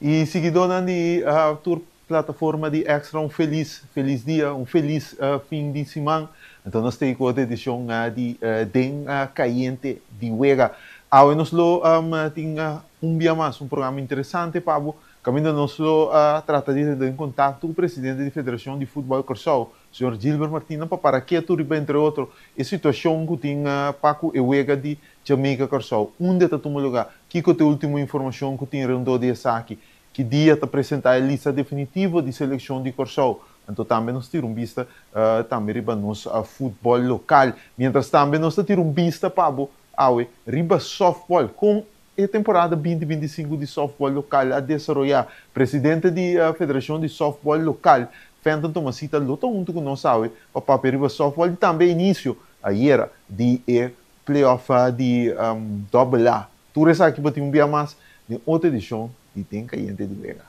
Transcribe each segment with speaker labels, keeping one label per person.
Speaker 1: Y siguidónan di tur plataforma di Extra un felis felis dia, un felis fin di siman. Anto nos ta ku otro edishon di Den Kayente di Wega. Awe nos lo tin un bia mas un programa interesante pa bo, kaminda nos lo trata di tene den kontakto ku presidente di Federashon di Futbòl Kòrsou, señor Gilbert Martina, pa para ketu riba entre otro e situashon ku tin pa ku e wega di Jamaica Kòrsou. Unda ta tuma lugá? Kiko ta e último informashon ku tin rondó di esaki? Ki dia ta presentá e lista definitivo di selekshon di Kòrsou? Anto tambe nos tira un bista tambe riba nos futbòl lokal. Miéntras tambe nos ta tira un bista pa bo awe riba sòftbòl. Kon e temporada 2025 di sòftbòl lokal a desaroyá? Presidente di Federashon di Sòftbòl Lokal, Fenton Tomasita lo ta huntu ku nos awe pa papia riba sòftbòl i tambe inisio ayera di e Playoff di Double A. Tur esaki bo tin un bia mas den otro edishon di Den Kayente di Wega.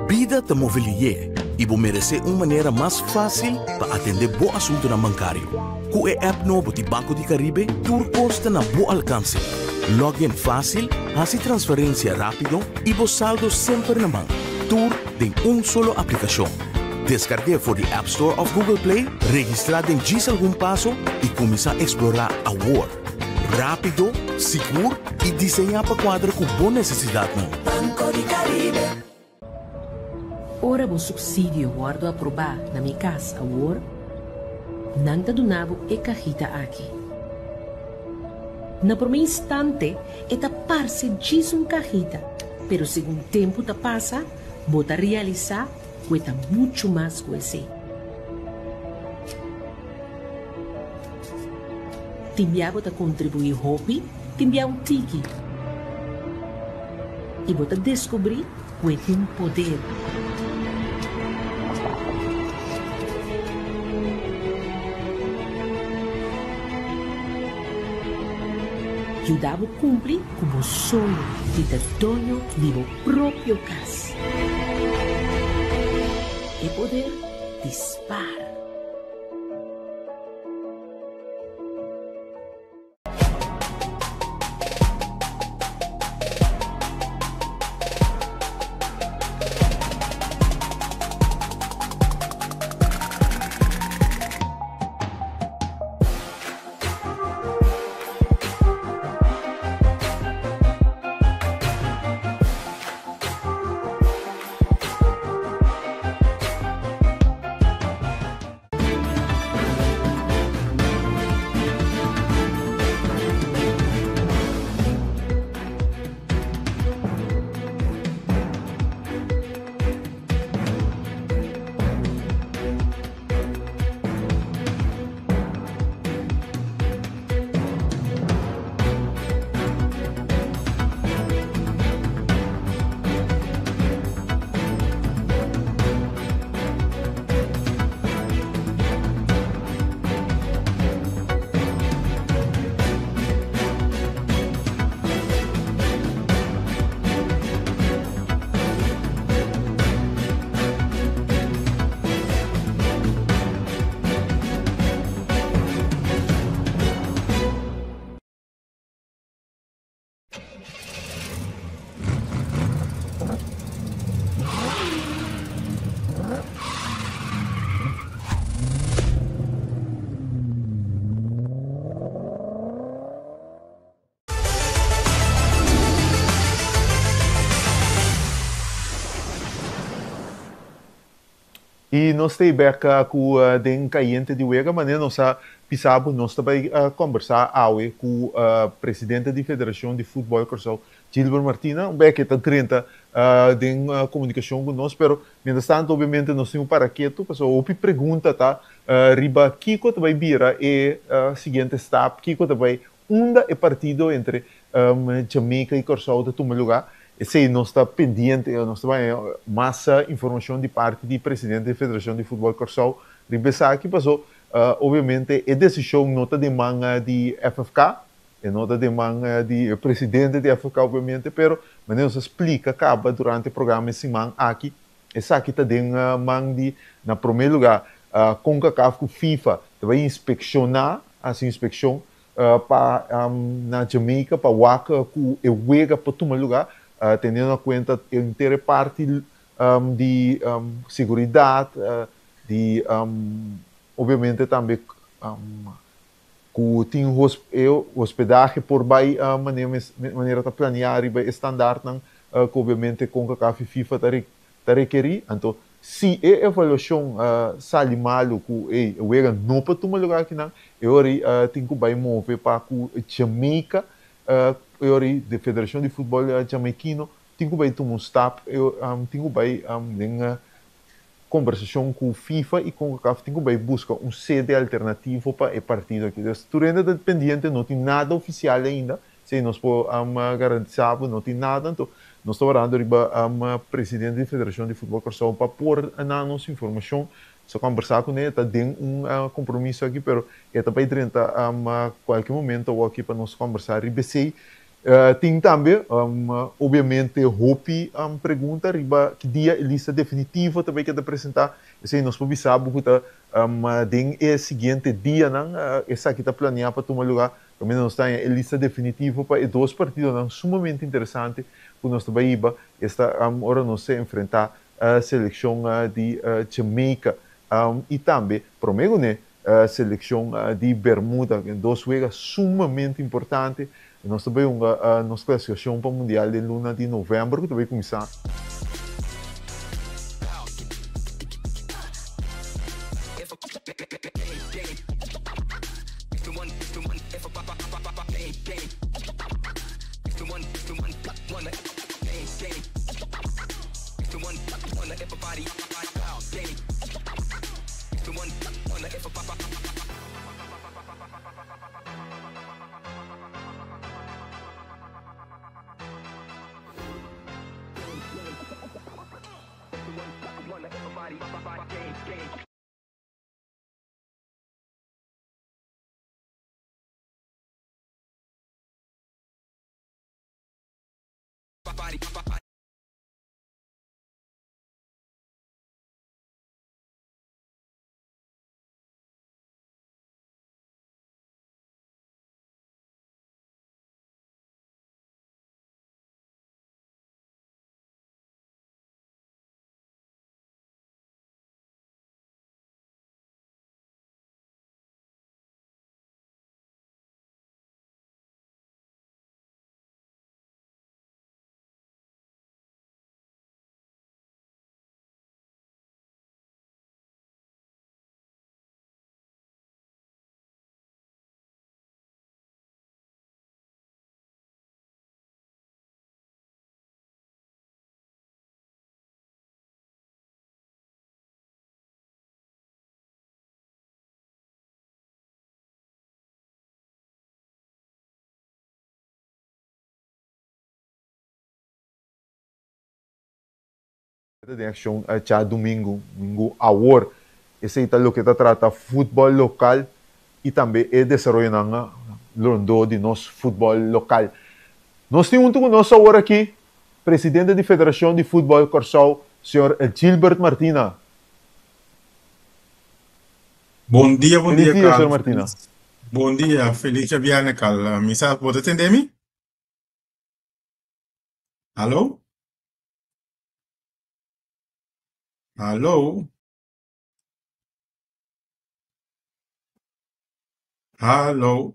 Speaker 2: Bida ta move lié i bo meresé un manera mas fásil pa atendé bo asuntunan bankario. Ku e app nobo di Banco di Caribe tur kos ta na bo alkanse. Login fásil, hasi transferensia rápido i bo saldo semper na man. Tur den un solo aplikashon. Deskarg'é for di App Store òf Google Play, registrá den djis algun paso i kuminsá eksplorá awor. Rápido, sigur i diseñá pa kuadra ku bo nesesidatnan.
Speaker 3: Banco di Caribe.
Speaker 4: Ora bo supsidio wòrdu aprobá na Mi Kas Awor, nan ta duna bo e kahita aki. Na promé instante e ta parse djis un kahita, pero segun tempu ta pasa bo ta realisá ku e ta muchu mas ku esei. Tin bia bo ta kontribuí hopi, tin bia un tiki. I bo ta deskubrí ku e tin poder. Yuda bo kumpli ku bo soño di ta doño di bo propio kas. E poder di spar.
Speaker 1: I nos ta e bek ku den kayente di wega manera nos a bisa bo nos ta bai kombersá awe ku presidente di Federashon di Futbòl Kòrsou Gilbert Martina. Un bek e ta drenta den komunikashon ku nos pero mientras tanto obviamente nos tin un para ketu pasobra hopi pregunta ta riba kiko ta bai bira e siguiente stap, kiko ta bai unda e partido entre Jamaica y Kòrsou ta tuma lugá. Esei nos ta pendiente, nos ta bai mas informashon di parti di presidente di Federashon di Futbòl Kòrsou riba esaki paso obviamente e desishon no ta den man di FFK, e no ta den man di e presidente di FFK obviamente, pero manera nos a splika kaba durante e programa e siman aki, esaki ta den man di na promé lugá. Concacaf ku FIFA ta bai inspekshoná, hasi inspekshon pa na Jamaica pa wak ku e wega por tuma lugá, teniendo na kuenta henter e parti di seguridat, di obviamente tambe ku tin e hospedahe por bai manera ta planeá riba e standaardnan ku obviamente Concacaf i FIFA ta rekerí. Anto si e evaluashon sali malu ku e wega no por tuma lugá akinan, e ora ei tin ku bai move pa ku Jamaica, e ora ei de Federashon di Futbòl Jamaikino tin ku bai tuma un stap, tin ku bai den kombersashon ku FIFA i Concacaf tin ku bai buska un sede alternativo pa e partido aki. Dus tur hende ta pendiente, no tin nada ofisial ainda, esei nos por garantisá bo, no tin nada. Anto nos ta warando riba presidente di Federashon di Futbòl Kòrsou pa por na nos informashon. Nos a kombersá kuné, e ta den un kompromiso aki, pero e ta bai drenta kualke momento awoki pa nos kombersá riba esei. Tin tambe, obviamente, hopi pregunta riba ki dia e lista definitivo ta bay keda presenta. Esey nos por bisa bo cu ta den e siguiente dianan esaki ta planea pa tuma lugar. Caminda nos ta haña e lista definitivo pa e dos partidonan sumamente interesante cu nos ta bay hiba esta ora nos ta enfrenta seleccion di Jamaica y tambe prome cune Seleccion di Bermuda, dos wega sumamente importante. Nos ta bay hunga nos clasificacion pa Mundial den luna di november cu ta bay cuminsa. Den accion djadumingu, domingu awor. Esey ta loke ta trata futbol local y tambe e desaroyonan rondó di nos futbol local. Nos tin hunto cu nos awor aki presidente di Federacion di Futbol Kòrsou, señor Gilbert Martina.
Speaker 3: Bon dia, bon
Speaker 1: Feliz
Speaker 3: dia,
Speaker 1: dia,
Speaker 3: Carl.
Speaker 1: señor Martina.
Speaker 3: Bon dia, feliz djabièrnè, Carl. Mi sa, bo ta tende mi? Hallo? Hallo? Hallo?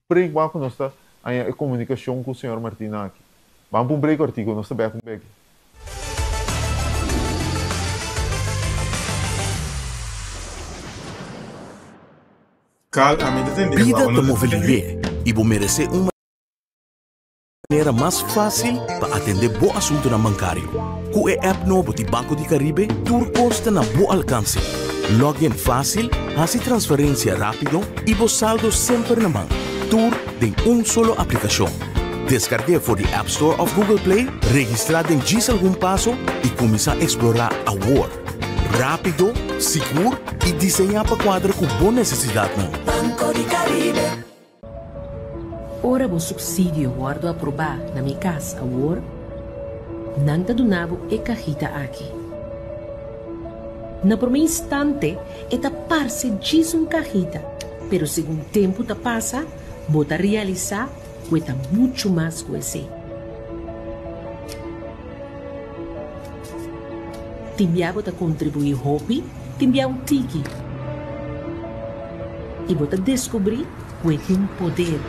Speaker 1: Break ban ku nos ta haña e komunikashon ku señor Martina aki. Ban pa un break kòrtiku, nos ta bèk un beki.
Speaker 3: Carl, ami ta tende bo,
Speaker 2: Bida
Speaker 3: abo
Speaker 2: ta
Speaker 3: no ta
Speaker 2: move
Speaker 3: tende mi?
Speaker 2: lihé i bo meresé un manera mas fásil pa atendé bo asuntunan bankario. Ku e app nobo di Banco di Caribe, tur kos ta na bo alkanse. Log in fásil, hasi transferensia rápido i bo saldo semper na man. Tur den un solo aplikashon. Deskarg'é for di App Store òf Google Play, registrá den djis algun paso i kuminsá eksplorá awor! Rápido, sigur i diseñá pa kuadra ku bo nesesidatnan.
Speaker 5: Banco di Caribe.
Speaker 4: Ora bo subsidio wòrdu aprobá na Mi Kas Awor, Nan ta duna bo e kahita aki. Na promé instante e ta parse djis un kahita, pero segun tempu ta pasa bo ta realisá ku e ta muchu mas ku esei. Tin bia bo ta kontribuí hopi, tin bia un tiki. I bo ta deskubrí ku e tin poder.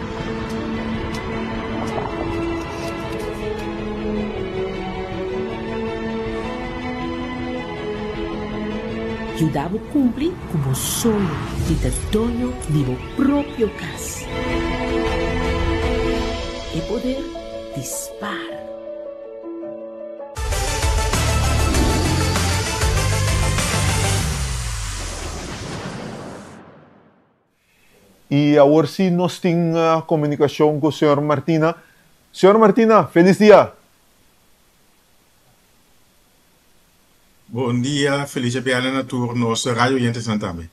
Speaker 4: Yuda bo kumpli ku bo soño di ta doño di bo propio kas. E poder di spar.
Speaker 1: Y awor si nos tin comunicacion cu señor Martina. Señor Martina, feliz dia!
Speaker 3: Bon dia, feliz djabièrnè na tur nos radio oyentesnan tambe.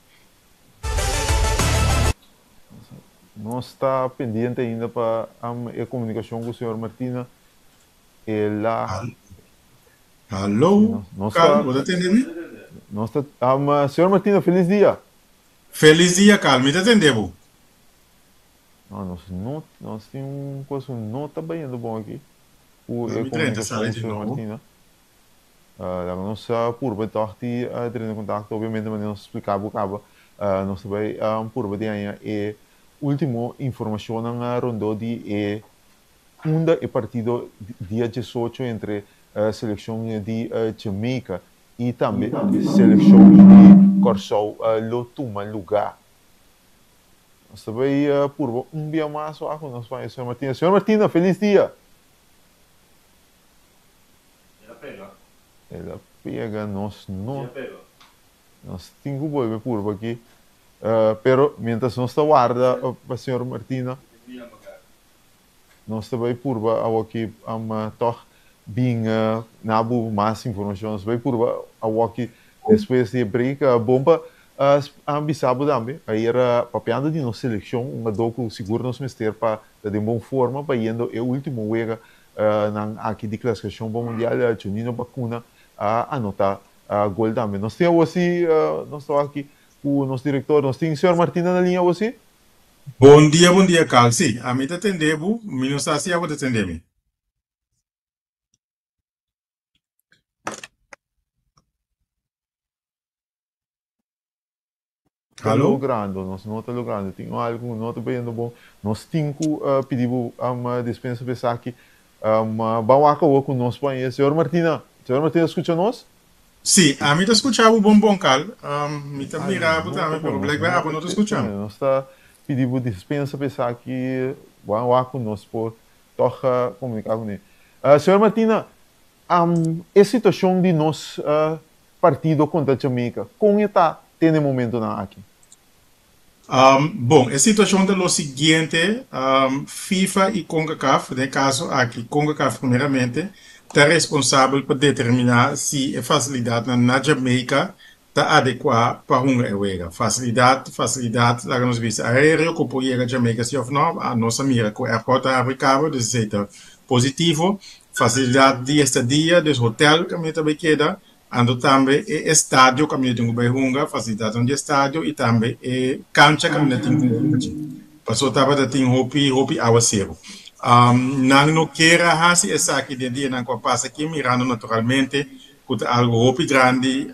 Speaker 1: Nos ta pendiente ainda pa e comunicacion cu señor Martina. El a.
Speaker 3: Hallo, Carl, bo ta tende mi?
Speaker 1: Nos ta, señor Martina, feliz dia!
Speaker 3: Feliz dia, Carl, mi ta tende bo.
Speaker 1: No, nos no, nos tin un cos cu no ta bayendo bon aki cu e comunicacion cu señor Martina. Laga nos purba tog di drenta contacto, obviamente manera nos a splica bo caba, nos ta bay purba di haña e ultimo informacionnan rondó di e unda e partido dia diesocho entre seleccion di Jamaica y tambe seleccion di Kòrsou lo tuma luga. Nos ta bay purba un bia mas wak cu nos bay señor Martina. Señor Martina, feliz dia!
Speaker 5: El a pega.
Speaker 1: El a pega, nos no. Nos tin cu bolbe purba aki. Pero mientras nos ta warda pa señor Martina. Nos ta bai purba awoki tòg bin na bo mas informashon. Nos ta bai purba awoki despues di e break. Bon pa bisa bo tambe, ayer papiando di nos selekshon, un gadó ku sigur nos mester pa ta den bon forma pa yendo e ultimo wega nan aki di klasifikashon pa mundial, Juninho Bacuna a anota gol tambe. Nos tin awosi, nos ta aki ku nos direktor, nos tin señor Martina na liña awosi?
Speaker 3: Bon dia bon dia Carl si ami ta tende bo mi no sa si abo ta tende mi.
Speaker 1: Ta logrando nos no ta logrando tin algo ku no ta bayendo bon nos tin ku pidi bo dispensa pa esaki ban wak awor ku nos por haña señor Martina señor Martina skucha nos?
Speaker 3: Sí, ami ta skucha bo bon bon Carl. Mi ta mira bo tambe, pero blijkbaar abo no ta skucha mi.
Speaker 1: Nos ta pidi bo dispensa pa esaki, bo wak ku nos por tòg komuniká kuné. Señor Martina, e situashon di nos partido kontra Jamaica, kon e ta te na e momentonan aki?
Speaker 3: Bon, e situashon ta lo siguiente, FIFA i Concacaf, den e kaso aki Concacaf primeramente, ta responsabel pa determiná si e fasilidatnan na Jamaica ta adekuá pa hunga e wega. Fasilidat, fasilidat, laga nos bisa aéreo ku por yega Jamaica si òf nò, nos a mira ku airport ta habri kaba, dus esei ta positivo. Fasilidat di estadia, dus hotel kaminda ta bai keda, Anto tambe e estadio kaminda tin ku bai hunga, fasilidatnan di estadio i tambe e kancha kaminda tin ku hunga dje. Paso tabata tin hopi hopi awaseru. Nan no kier a hasi esaki den dianan ku a pasa aki mirando naturalmente ku ta algu hopi grandi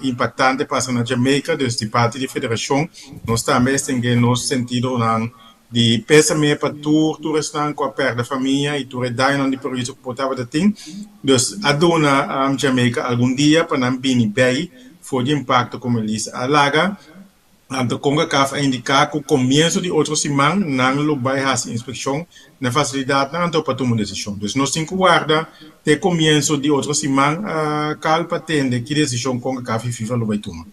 Speaker 3: impaktante pasa na Jamaica, dus di parti di federashon nos tambe estengé nos sentidonan Di pésame pa tur tur esnan ku a pèrdè famia i tur e dañonan di perhuiso ku por tabata tin. Dus a duna Jamaica algun dia pa nan bini bei for di impakto ku Melissa a laga. Anto Concacaf a indiká ku komienso di otro siman nan lo bai hasi inspekshon na e fasilidatnan anto pa tuma un desishon. Dus nos tin ku warda te komienso di otro siman kal pa tende ki desishon Concacaf i FIFA lo bai tuma.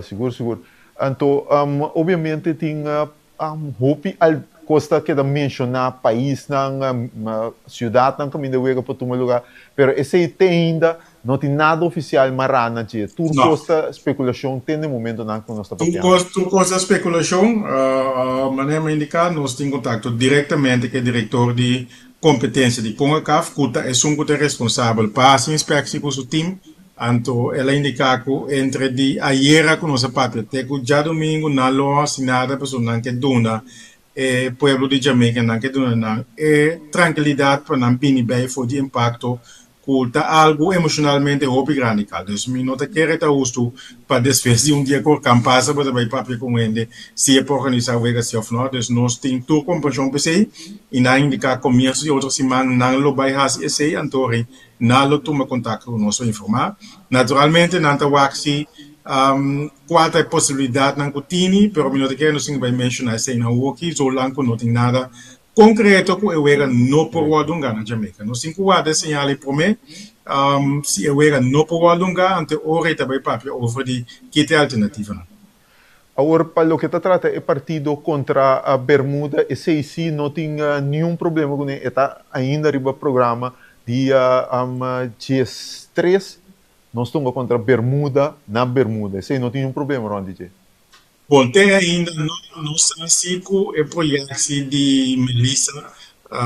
Speaker 1: Sigur sigur. Anto obviamente tin hopi al kos ta keda menshoná, paisnan, siudatnan kaminda wega por tuma lugá, pero esei te ainda no tin nada ofisial mará na dje. Tur kos ta spekulashon te na e momentonan ku nos ta papiando.
Speaker 3: Tur kos ta spekulashon. Manera mi a indiká, nos tin kontakto direktamente ku e direktor di. kompetensia di Concacaf ku ta esun ku ta responsabel pa hasi inspeksie ku su tim. Anto el a indiká ku entre di ayera ku nos a papia te ku djadumingu nan lo hasi nada pasobra nan ke duna e pueblo di Jamaica, nan ke duna nan e trankilidat pa nan bini bei for di impakto ku ta algu emoshonalmente hopi grandi kal. Dus mi no ta kere ta hustu pa despues di un dia ku orkan pasa bo ta bai papia ku un hende si e por organisá wega si òf nò. Dus nos tin tur komprenshon pa esei i nan a indiká komienso di otro siman nan lo bai hasi esei anto ri nan lo tuma kontakto ku nos pa informá. Naturalmente nan ta wak si kua ta e posibilidatnan ku tini pero mi no ta kere nos tin ku bai menshoná esei nan awoki zolang ku no tin nada Konkreto ku e wega no por wòrdu hungá na Jamaica. Nos tin ku warda e señal ei promé. Si e wega no por wòrdu hungá, anto e ora ei ta bai papia over di ki ta e alternativanan.
Speaker 1: Awor, pa loke ta trata e partido kontra Bermuda, esei sí no tin niun problema kuné. E ta ainda riba programa dia 13. Nos ta hunga kontra Bermuda na Bermuda. Esei no tin niun problema rònt di dje.
Speaker 3: Bon, te ainda no no sa si ku e proyektie di Melissa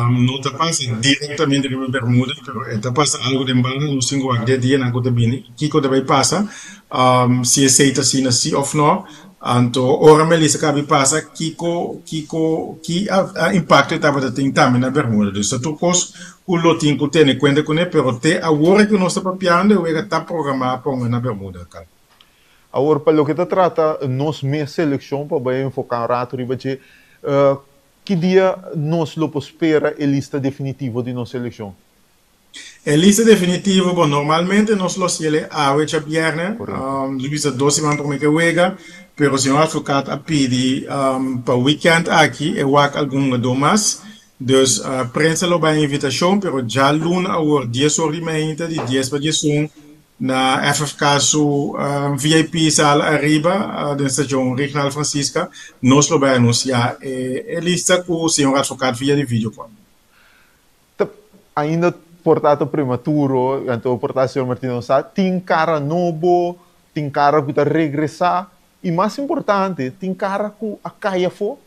Speaker 3: no ta pasa direktamente riba Bermuda, pero e ta pasa algu den banda, nos tin ku wak di e dianan ku ta bini kiko ta bai pasa, si esei ta asina si òf no. Anto ora Melissa kabi pasa kiko kiko ki impakto e tabata tin tambe na Bermuda. Dus ta tur kos ku lo tin ku tene kuenta kuné, pero te awor ku nos ta papiando e wega ta programá pa hunga na Bermuda.
Speaker 1: Awor pa loke ta trata nos mes selekshon pa bai enfoká un ratu riba dje, ki dia nos lo por spera e lista definitivo di nos selekshon?
Speaker 3: E lista definitivo, bon normalmente nos lo hasiel e awe djabièrnè, nos a bisa dos siman promé ku e wega, pero señor Advocaat a pidi pa wikènt aki e wak algun hungadó mas, dus prensa lo bai invitashon, pero djaluna awor dies or di mainta di dies pa diesun Na FFK su VIP sala ariba den Stadion Rignald Francisca nos lo bai anuncia e lista cu señor Advocaat via di video call.
Speaker 1: Ta ainda por ta ta prematuro, anto por ta señor Martino sa tin cara nobo, tin cara cu ta regresa y mas importante tin cara cu a cay afo.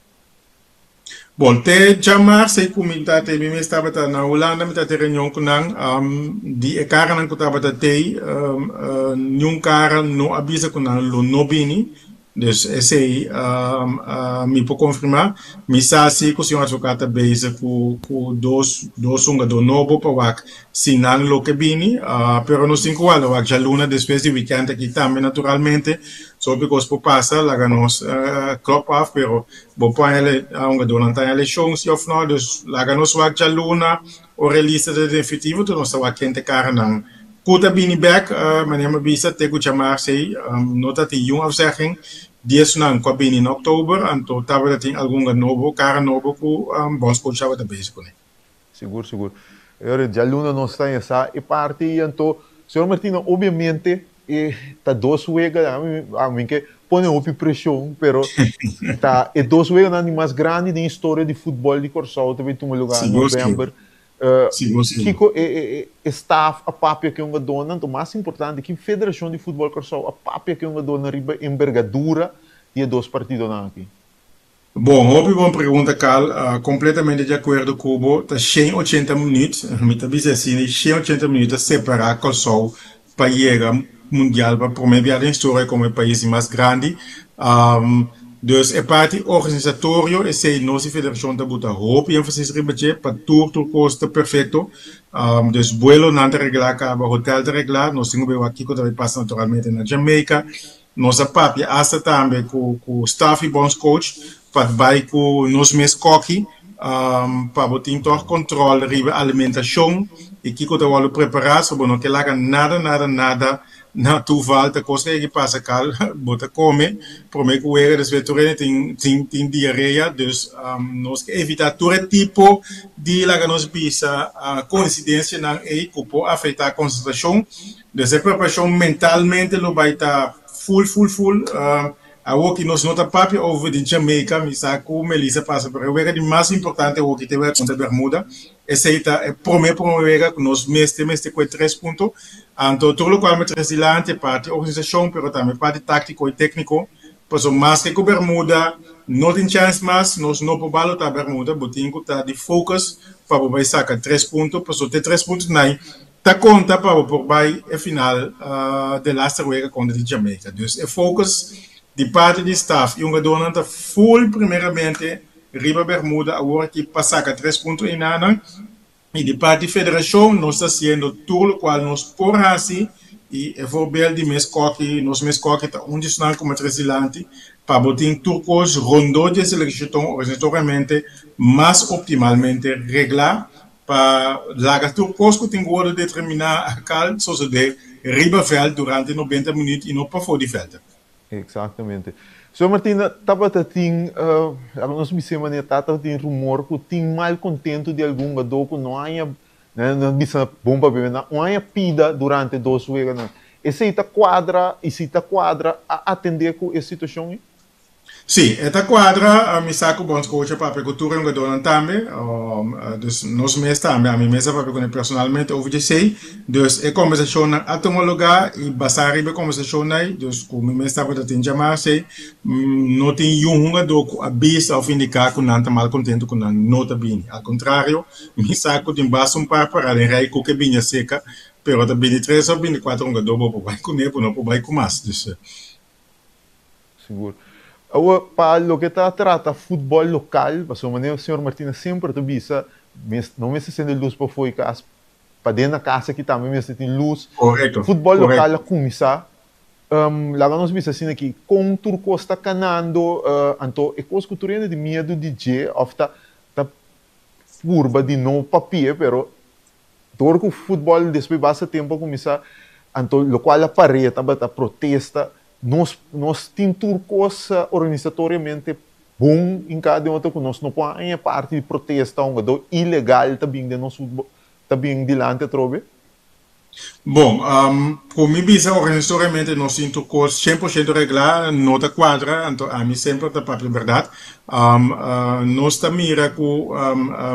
Speaker 3: Bon, te djamars ei ku mi ta te, mi mes tabata na Hulanda, mi ta te reunion ku nan, di e karanan ku tabata tei, niun kara no a bisa ku nan lo no bini, dus esei mi por konfirmá. Mi sa si ku señor advokat ta bezig ku ku dos dos hungadó nobo pa wak si nan lo ke bini, pero nos tin ku wak wak djaluna despues di wikènt aki tambe naturalmente, so hopi kos por pasa, laga nos klòp af, pero Bo por haña a hungadónan ta haña leshon si òf nò, dus laga nos wak djaluna ora e lista ta definitivo tur nos ta wak ken ta e karanan ku ta bini bèk. Manera mi a bisa te ku djamars ei no ta tin yun afzegging di esunnan ku a bini na òktober, anto tabata tin algun hunga nobo, kara nobo ku bònscoach tabata bezig kuné.
Speaker 1: Sigur, sigur. Ora djaluna nos ta hesa e parti ei anto, señor Martina, obviamente e ta dos wega, ami ke pone hopi preshon, pero ta e dos weganan di mas grandi den historia di futbol di Kòrsou ta bin tuma lugar na novèmber. Kiko e e staf a papia ku e hungadónan? Anto mas importante, ki federashon di futbol Kòrsou a papia ku e hungadónan riba embergadura di e dos partidonan aki?
Speaker 3: Bon, hopi bon pregunta Carl. Completamente di acuerdo cu bo. Ta 180 minuut, mi ta bisa asina, 180 minuut ta separa Kòrsou pa yega Mundial pa prome bia den historia como e pais di mas grandi. Dus e parti organisatorio esey nos di federacion ta buta hopi enfasis riba dje pa tur tur cos ta perfecto. Dus buelonan ta regla caba, hotel ta regla, nos tin cu bay wak kico ta bay pasa naturalmente na Jamaica. Nos a papia asta tambe ku ku staff i bondscoach pa bai ku nos mes koki pa bo tin tòg kòntròl riba alimentashon i kiko ta wòrdu prepará so bo no ke laga nada nada nada na toeval ta kos ke pasa kal bo ta kome promé ku wega despues tur hende tin tin tin diarea dus nos ke evitá tur e tipo di laga nos bisa koinsidensianan ei ku por afektá konsentrashon. Des e preparashon mentalmente lo bai ta full full full. Awoki nos no ta papia over di Jamaica, mi sa ku Melissa pasa pero e wega di mas importante awoki ta e wega kontra Bermuda. Esei ta e prome prome wega ku nos mester mester kue tres punto. Anto tur lokual mi tres dilanti e parti organisashon pero tambe parti taktiko i tekniko. Paso maske ku Bermuda no tin chèns mas, nos no por balotá Bermuda, bo tin ku ta di focus pa bo bai saka tres punto, paso te tres punto nai ta konta pa bo por bai e final de laster wega kontra di Jamaica. Dus e focus di parti di staf i hungadónan ta full primeramente riba Bermuda awor aki pa saka tres punto einanan. I di parti federashon nos ta hasiendo tur lokual nos por hasi i e voorbeeld di mes koki, nos mes koki ta un di esnan ku matres dilanti pa bo tin tur kos rondó di e selekshon organisatoriamente mas optimalmente reglá pa laga tur kos ku tin ku wòrdu determiná akal sosodé riba vèlt durante nobenta minüt i no pafó di vèlt.
Speaker 1: Exactamente. Señor Martina, tabata tin, laga nos bisa e manera, tabata tin rumor cu tin malcontento di algun gadó cu no haña, nan bisa bon pa bebe, no haña pida durante dos weganan. Esey ta cuadra y si ta cuadra, a atende cu e situacion ey?
Speaker 3: Sí, e ta cuadra. Mi sa cu bondscoach a papia cu tur e hungadónan tambe. Dus nos mes tambe, ami mes a papia cu nan personalmente over djesey. Dus e conversacionnan a tuma lugar y basá riba e conversacionnan ey, dus cu mi mes tabata tin djamá esey, no tin yun hungadó cu a bisa of indica cu nan ta malcontento cu nan no ta bini. Al contrario, mi sa cu tin basta un par pará den rij cu ke bini acerca, pero ta bini tres of bini cuater hungadó bo por bay cune, bo no por bay cu mas. Dus.
Speaker 1: Sigur. Awor, pa loke ta trata futbòl lokal, pasobra manera señor Martina semper ta bisa, mes no mester sende lus pafó di kas, paden na kas aki tambe mester tin lus.
Speaker 3: Korekto,
Speaker 1: Futbòl
Speaker 3: korekto.
Speaker 1: lokal a kuminsá. Laga nos bisa asina aki, kon tur kos ta kanando, anto e kos ku tur hende tin miedu di dje òf ta ta purba di no papia, pero Dor ku futbòl despues basta tempu a kuminsá, anto lokual a par'é tabata protesta. Nos nos tin tur kos organisatoriamente bon hinká den otro ku nos no por haña parti di protesta hungadó ilegal ta bin den nos futbòl ta bin dilanti atrobe.
Speaker 3: Bon, ku mi bisa organisatoriamente nos tin tur kos 100% reglá no ta kuadra, anto ami semper ta papia bèrdat. Nos ta mira ku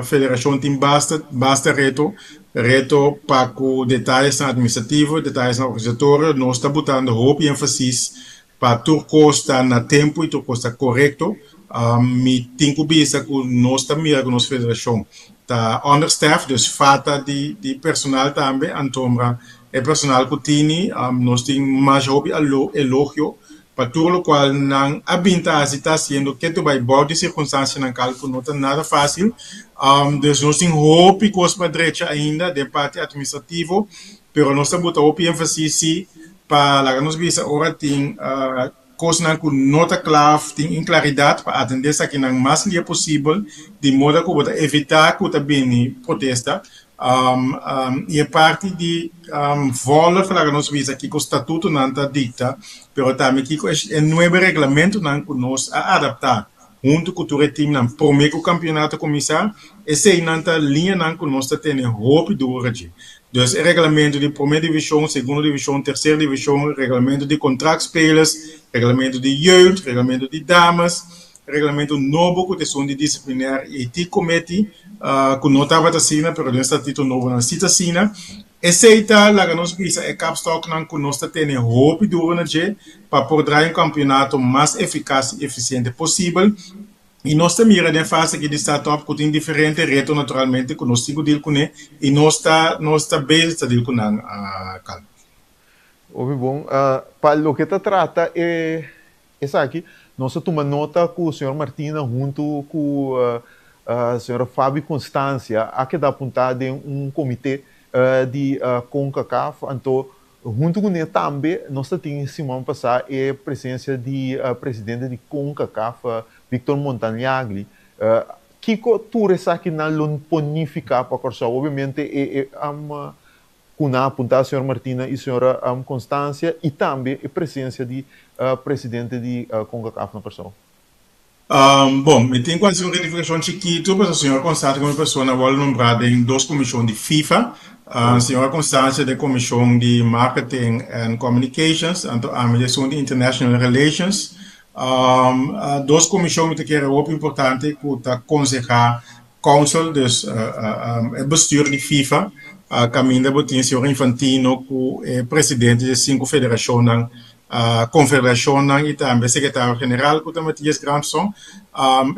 Speaker 3: federashon tin basta basta reto, reto pa ku detayesnan administrativo, detayesnan organisatorio. Nos ta butando hopi énfasis pa tur kos ta na tempu i tur kos ta korekto. Mi tin ku bisa ku nos ta mira ku nos federashon ta understaffed, dus falta di di personal tambe. Antombra e personal ku tini nos tin masha hopi elogio Pa tur lokual nan a bin ta hasi ta hasiendo ketu bai bou di sirkunstansianan kal ku no ta nada fásil. Dus nos tin hopi kos pa drecha ainda den parti atministrativo, pero nos ta buta hopi énfasis si pa laga nos bisa ora tin kosnan ku no ta kla òf tin inklaridat pa atendé esakinan mas lia posibel di moda ku bo ta evitá ku ta bini protesta. I e parti di volg laga nos bisa kiko statutonan ta dikta, pero tambe kiko e nuebe reglamentonan ku nos a adaptá huntu ku tur e timnan promé ku kampionato kuminsá, eseinan ta liñanan ku nos ta tene hopi duro dje. Dus e reglamento di promé divishon, segundo divishon, terser divishon, reglamento di kontraktspelers, reglamento di jeugd, reglamento di dames, Reglamento nobo ku ta esun di Disciplinair Ethiek Committee ku no tabata asina pero den statito nobo nan si ta asina. Esei ta laga nos bisa e kapstòknan ku nos ta tene hopi duro na dje pa por drai un kampionato mas efikas i efisiente posibel. I nos ta mira den fase aki di start-up ku tin diferente reto naturalmente ku nos tin ku dil kuné i nos ta nos ta bezig ta dil ku nan kal.
Speaker 1: Hopi bon. Pa loke ta trata e Esaki, nos a tuma nota ku señor Martina huntu ku señora Fabi Constancia a keda apuntá den un komité di Concacaf. Anto huntu kuné tambe nos ta tin siman pasá e presensia di presidente di Concacaf, Victor Montagnagli. Kiko tur esakinan lo por nifiká pa Kòrsou? Obviamente e ku nan a apuntá señor Martina i señora Constancia i tambe e presensia di presidente di Concacaf na Kòrsou.
Speaker 3: Bon, mi tin ku hasi un rektifikashon chikitu pasobra señora Constancia komo persona a wòrdu nombrá den dos komishon di FIFA. Señora Constancia den komishon di Marketing and Communications, anto ami den esun di International Relations. Dos komishon mi ta kere hopi importante ku ta konsehá Council, dus e bestuur di FIFA, kaminda bo tin señor Infantino ku e presidente di e sinku federashonnan Konfederashonnan i tambe Sekretario General ku ta Matthias Gramson.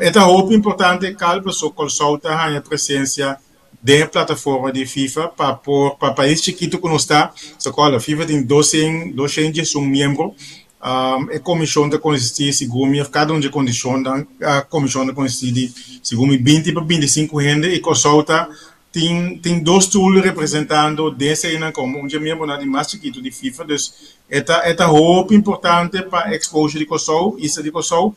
Speaker 3: E ta hopi importante kal paso Kòrsou ta haña presensia den e plataforma di FIFA pa por pa pais chikitu ku nos ta, Sokola, FIFA tin dosen doshen diesun miembro. E komishon ta konsistí segun mi òf kada un dje kondishonnan komishon ta konsistí di segun mi binti pa 25 hende i Kòrsou ta Tin tin dos stoel representando den eseinan komo un dje miembronan di mas chikitu di FIFA, dus e ta e ta hopi importante pa exposure di Kòrsou, isla di Kòrsou,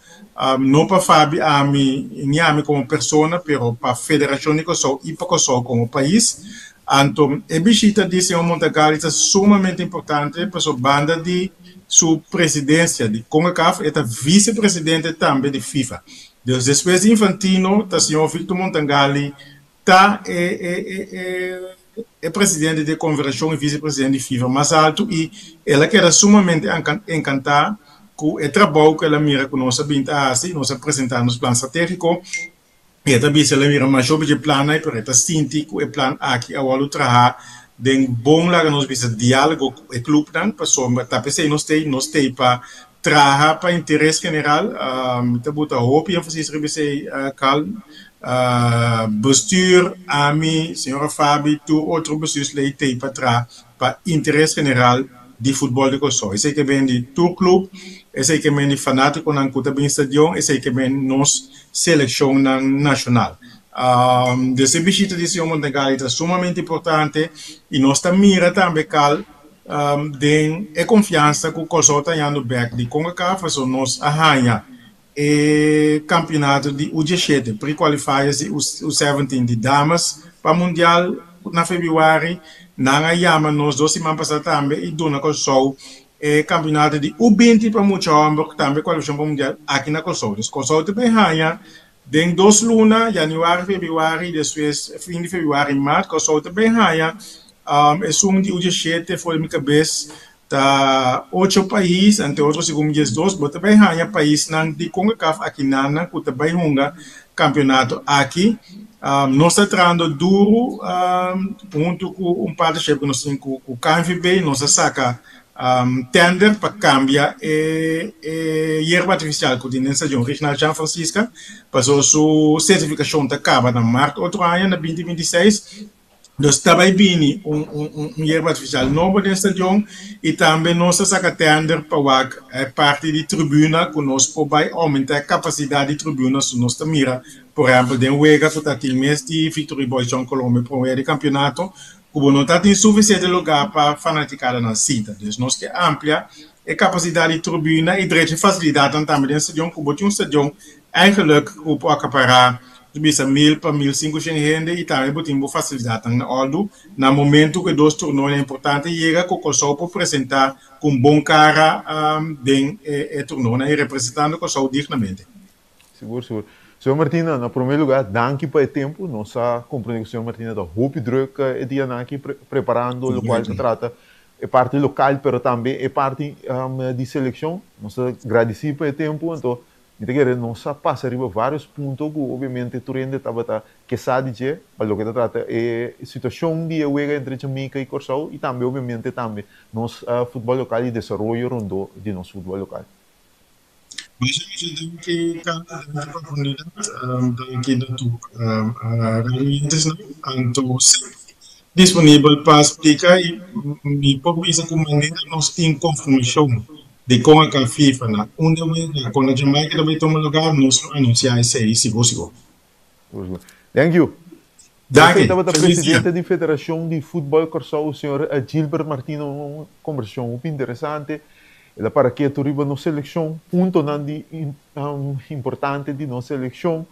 Speaker 3: no pa Fabi, ami ni ami komo persona, pero pa Federashon di Kòrsou i pa Kòrsou komo pais. Anto e bishita di señor Montagali ta sumamente importante pasobra banda di su presidensia di Concacaf e ta visepresidente tambe di FIFA. Dus despues di Infantino ta señor Victor Montangali Ta e e presidente di e konfederashon i visepresidente di FIFA mas altu i el a keda sumamente enkantá ku e trabou ku el a mira ku nos a bin ta hasi i nos a presentá nos plan stratégiko. I e ta bisa el a mira masha hopi dje plannan pero e ta sinti ku e plan aki a wòrdu trahá den bon laga nos bisa diálogo ku e klupnan pasobra ta p'esei nos t'ei, nos t'ei pa Traha pa interes general, mi ta buta hopi énfasis riba esei, Carl. Bestuur, ami, señora Fabi, tur otro bestuurslid t'ei pa traha pa interes general di futbòl di Kòrsou. Esei ke ben di tur klup, esei ke ben di fanátikonan ku ta bin stadion, esei ke ben nos selekshonnan nashonal. Dus e bishita di señor Montegali ta sumamente importante i nos ta mira tambe, Carl, Den e konfiansa ku Kòrsou ta hañando bèk di Concacaf pasobra nos a haña e kampionato di U 17, pre-qualifiers di U 17 di damas pa mundial na febrüari. Nan a yama nos dos siman pasá tambe i duna Kòrsou e kampionato di U 20 pa mucha hòmber, tambe kualifikashon pa mundial aki na Kòrsou. Dus Kòrsou ta bin haña den dos luna, yanüari, febrüari i despues fin di febrüari, mart, Kòrsou ta bin haña Esun di uja shete for di mi kabes ta ocho pais, ante otro segun mi 12, bo ta bai haña paisnan di Concacaf akinannan ku ta bai hunga kampionato aki. Nos ta trahando duru huntu ku un partnership ku nos tin ku KNVB, nos a saka tender pa kambia e yerba artifisial ku tin den Stadion Regional Jean Francisca, pasobra su sertifikashon ta kaba na mart otro aña na binti 26. Nos ta bai bini un un yerba artifisial nobo den stadion i tambe nos ta saka tender pa wak e parti di tribuna ku nos por bai oumenta e kapasidat di tribuna su nos ta mira por ehèmpel den wega ku ta tin mes di Victory Boys Jong Colombia promé wega di kampionato ku bo no ta tin sufisiente lugá pa fanatikadanan sinta. Dus nos ke amplia e kapasidat di tribuna i drecha e fasilidatnan tambe den stadion ku bo tin un stadion Eigenlijk ku por akapará ta bisa mil pa 1500 hende i tambe bo tin bo fasilidatnan na òrdu. Na momentu ku e dos turnonan importante yega ku Kòrsou por presentá ku un bon kara den e turnonan i representando Kòrsou dignamente.
Speaker 1: Sigur, sigur. Señor Martina, na promé lugá danki pa e tempu. Nos a komprendé ku señor Martina ta hopi drùk e dianan aki preparando lokual ta trata e parti lokal pero tambe e parti di selekshon. Nos ta gradisí pa e tempu. Anto Mi ta kere nos a pasa riba varios punto ku obviamente tur hende tabata ke sa di dje pa loke ta trata e situashon di e wega entre Jamaica i Kòrsou i tambe obviamente tambe nos futbòl lokal i desaroyo rondó di nos futbòl lokal.
Speaker 3: Masha masha danki Carla, danki pa oportunidat, danki na tur radioyentesnan, anto semper disponibel pa splika i mi por bisa ku manera nos tin konfirmashon Dikon a ka FIFA na unda wega kontra Jamaica ta bai tuma lugar nos lo anunsia esei sigur sigur.
Speaker 1: Thank you.
Speaker 3: Danki.
Speaker 1: Esei tabata
Speaker 3: Feliz dia.
Speaker 1: presidente di Federashon di Futbòl Kòrsou, señor Gilbert Martino, un kombersashon hopi interesante. El a para ketu riba nos selekshon, puntonan di importante di nos selekshon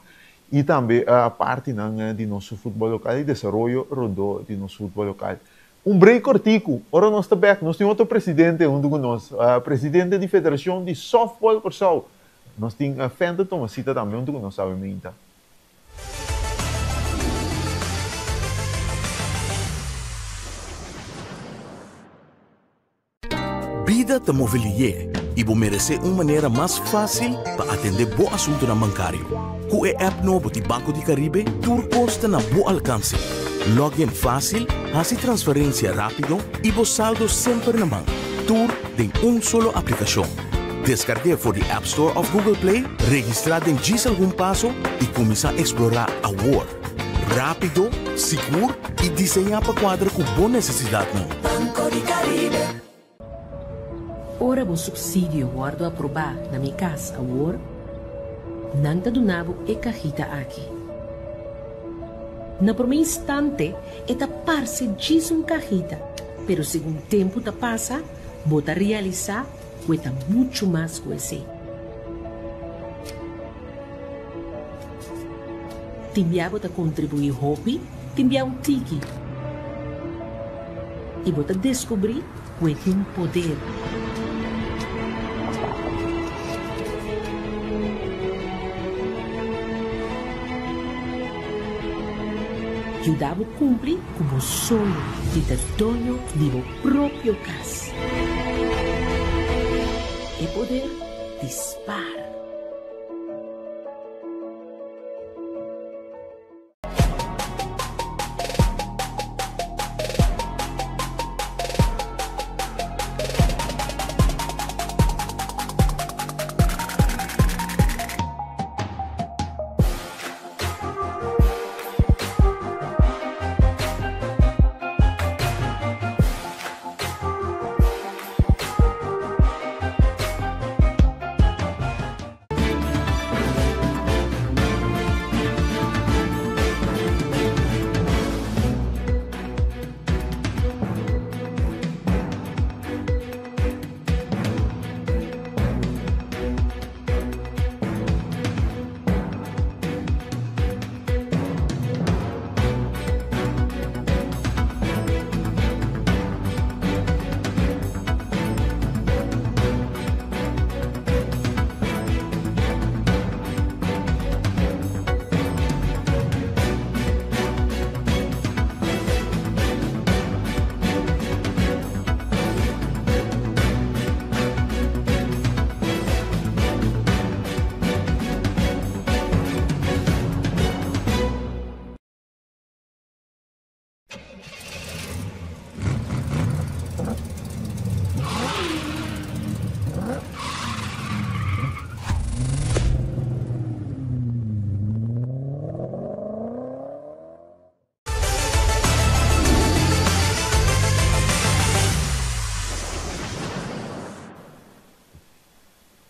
Speaker 1: i tambe partinan di nos futbòl lokal i desaroyo rondó di nos futbòl lokal. Un break kortiku, ora nos ta bek nos tin otro presidente huntu ku nos, presidente di Federashon di Softball Kòrsou. Nos tin Fenton Tomasita tambe huntu ku nos awe meinta.
Speaker 2: Bida ta move lié i bo meresé un manera mas fásil pa atendé bo asuntunan bankario. Ku e app nobo di Banco di Caribe tur kos ta na bo alkanse. Log in fásil, hasi transferensia rápido i bo saldo semper na man. Tur den. den un solo aplikashon. Deskarg'é for di App Store òf Google Play, registrá den djis algun paso i kuminsá eksplorá awor! Rápido, sigur i diseñá pa kuadra ku bo nesesidatnan.
Speaker 5: Banco di Caribe.
Speaker 4: Ora bo supsidio wòrdu aprobá na Mi Kas Awor, nan ta duna bo e kahita aki. Na promé instante e ta parse djis un kahita, pero segun tempu ta pasa bo ta realisá ku e ta muchu mas ku esei. Tin bia bo ta kontribuí hopi, tin bia un tiki. I bo ta deskubrí ku e tin poder. Yuda bo kumpli ku bo soño di ta doño di bo propio kas. E poder di spar.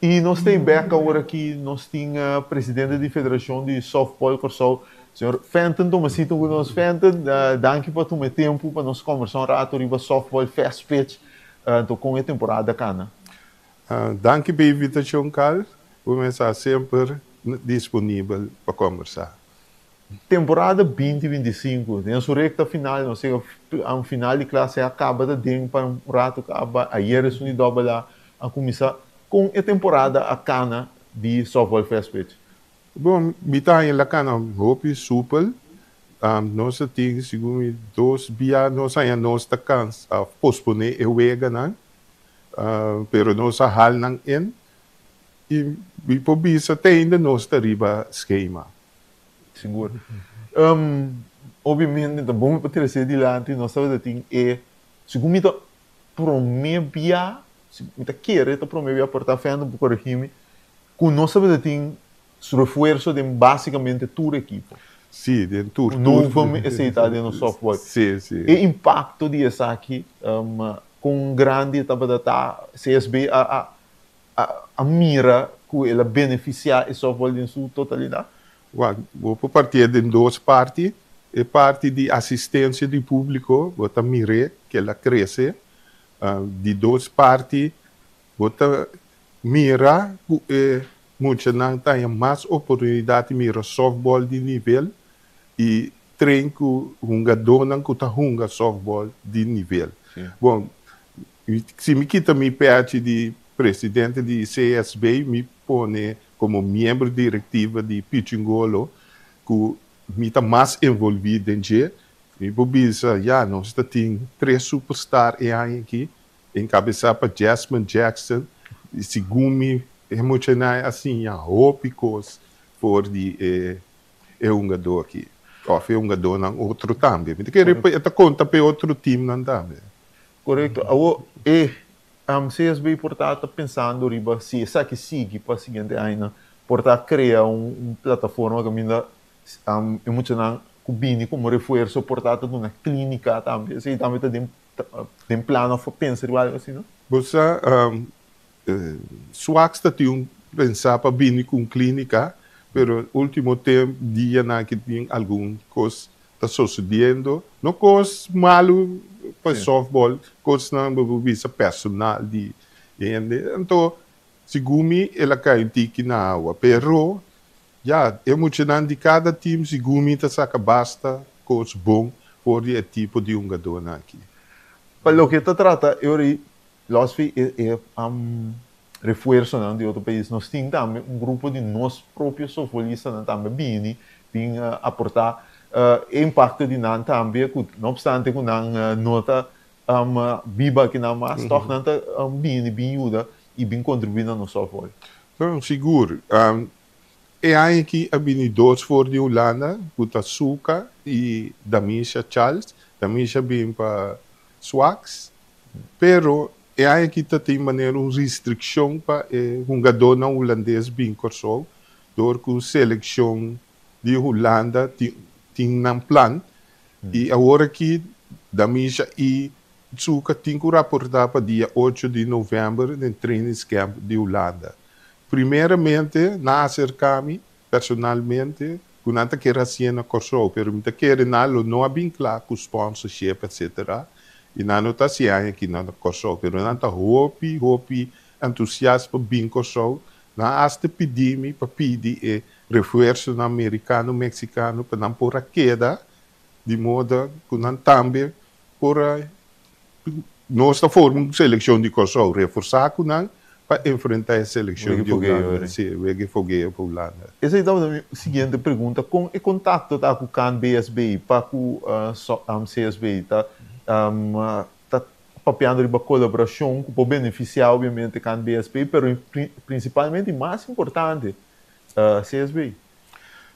Speaker 1: I nos ta e bek awor aki, nos tin presidente di Federashon di Softball Kòrsou, señor Fenton Tomasito ku nos. Fenton, danki pa tuma e tempu pa nos kòmbersá un ratu riba softball fast pitch, anto kon e temporada kana.
Speaker 6: Danki pa e invitashon, Carl. Bo mester semper disponibel pa kòmbersá.
Speaker 1: Temporada 2025, den su recta final, nos yega a un final di clase a caba ta den pa un rato caba, ayer esun di Double A a cuminsa. Con e temporada a cana di Softball Fast Pitch?
Speaker 6: Bon, mi ta haña la cana hopi supel. Nos a tin segun mi dos bia nos haña nos ta cansa of pospone e weganan, pero nos a hal nan in y mi por bisa te ainda nos ta riba schema.
Speaker 1: Sigur. Obviamente ta bon pa trese dilanti nos tabata tin e, segun mi ta prome bia, mi ta kere ta prome bia, por ta Fernando por coregi mi, ku nos tabata tin refuerso den basicamente tur ekipo.
Speaker 6: Sí, den tur, tur.
Speaker 1: Novum esei ta den nos softball.
Speaker 6: Sí, sí.
Speaker 1: E impacto di esaki, kon grandi e tabata ta, CSB a a mira ku el a benefisiá e softball den su totalidat?
Speaker 6: Wak, bo por partié den dos parti. E parti di asistensia di públiko, bo ta mir'é ku el a krese. Di dos parti, bo ta mira ku e muchanan ta haña mas oportunidat di mira softball di nivel i train ku hungadónan ku ta hunga softball di nivel. Bon, Si mi kita mi pechi di presidente di CSB, mi pone como miembro directiva di Pichingolo, cu mi ta mas envolvi den dje, mi por bisa, ya, nos ta tin tres superstar e aña aki, encabeza pa Jasmine Jackson, y segun mi e muchanan a siña hopi cos for di e e hungadó aki of e hungadónan otro tambe. Mi ta kere e ta konta pa e otro teamnan tambe.
Speaker 1: Korekto. Awor e CSB por ta ta pensando riba si esaki sigui pa siguiente aña por ta krea un plataforma kaminda e muchanan ku bini komo refuerso por ta ta duna klínika tambe. Esei tambe ta den den plan òf a pensa riba algu asina?
Speaker 6: Bo sa Swaks ta tin un pensa pa bini ku un klínika pero último temp dianan aki tin algun kos ta sosediendo, no kos malu pa softball, kosnan bo por bisa personal di hende. Anto segun mi el a kai un tiki na awa, pero ya e muchanan di kada team segun mi ta saka basta kos bon for di e tipo di hungadónan aki.
Speaker 1: Pa loke ta trata e ora ei, Losfi e e refuersonan di otro pais, nos tin tambe un grupo di nos propio softbolistanan tambe bini bin aporta e impacto di nan tambe cu no obstante cu nan no ta biba akinan mas toch nan ta bini bin yuda y bin contribui na nos softball.
Speaker 6: No, sigur. E aña aki a bini dos for di Hulanda cu ta Suka y Damisha Charles. Damisha bin pa Swax Pero e aña aki ta tin manera un restrikshon pa e hungadónan hulandes bin Kòrsou dor ku selekshon di Hulanda tin nan plan i awor aki Damisha i Tsuka tin ku raportá pa dia ocho di novèmber den trainingscamp di Hulanda. Primeramente nan a aserká mi personalmente ku nan ta kere hasié na Kòrsou, pero mi ta kere nan lo no a bin kla ku sponsorship etcetera i nan no ta hasi aña aki na Kòrsou, pero nan ta hopi hopi entusiast pa bin Kòrsou, nan a hasta pidi mi pa pidi e refuersonan merikano, meksikano pa nan por a keda di moda ku nan tambe por a Nos ta forma un selekshon di Kòrsou, reforsá ku nan pa enfrentá e selekshon di Hulanda. Sí, wega e fogeo pa Hulanda.
Speaker 1: Esei tabata mi siguiente pregunta, kon e kontakto ta ku kan BSB pa ku CSB? Ta ta papiando riba kolaborashon ku por benefisiá obviamente kan BSB, pero prinsipalmente i mas importante CSB.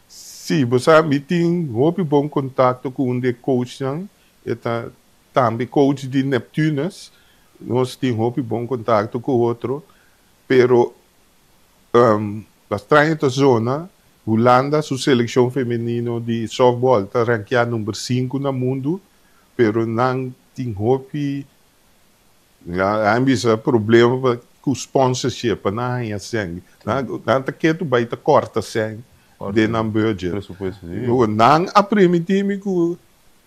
Speaker 6: Sí, bo sa mi tin hopi bon kontakto ku un di e coachnan, e ta Tambe coach di Neptunus, nos tin hopi bon contacto cu otro, pero pa straño ta zona, Hulanda su seleccion femenino di softball ta rankea number sinku na mundu, pero nan tin hopi, nan bisa problema pa cu sponsorship pa nan haña sèn. Nan ta ketu bai ta corta sèn den nan budget. Nan a primiti mi cu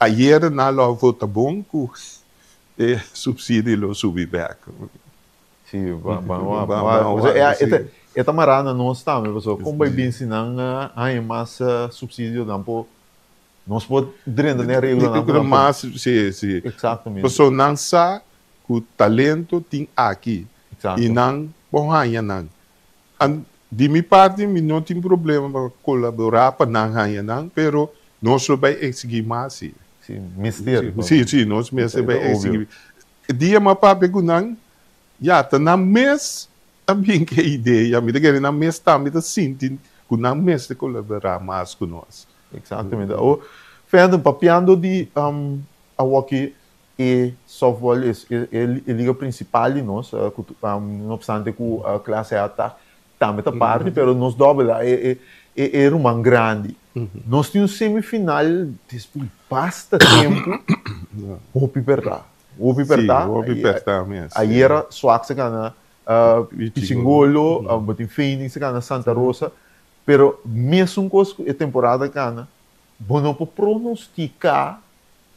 Speaker 6: Ayera nan lo a vota bon ku e subsidio lo subi bek.
Speaker 1: Si, ban wak. E ta mará na nos tambe, pasobra kon bai bin si nan haña mas subsidio nan por, nos por drenta den e reglonan ku nan por.
Speaker 6: Si, si.
Speaker 1: Exactamente.
Speaker 6: Pasobra nan sa ku talento tin aki i nan por haña nan. Di mi parti mi no tin problema pa kolaborá pa nan haña nan, pero nos lo bai eksigí mas si.
Speaker 1: Si, mester.
Speaker 6: Si, si, nos mester bai eksigí. E dia mi a papia ku nan, ya, ta nan mes a bin ku e idea. Mi ta kere nan mes tambe ta sinti ku nan mester kolaborá mas ku nos.
Speaker 1: Eksaktamente. Awor, Fenton, papiando di awoki E softball es e liga principal di nos, cu no obstante cu clase A ta tambe ta parti, pero nos dobbel A e e ruman grandi. Nos tin un semifinal despues di basta tempo, hopi perta, hopi perta.
Speaker 6: Si, hopi perta mes.
Speaker 1: Ayera Swaks a gana Pichingolo, bo tin Phoenix a gana Santa Rosa, pero mesun cos cu e temporada a gana, bo no por pronostica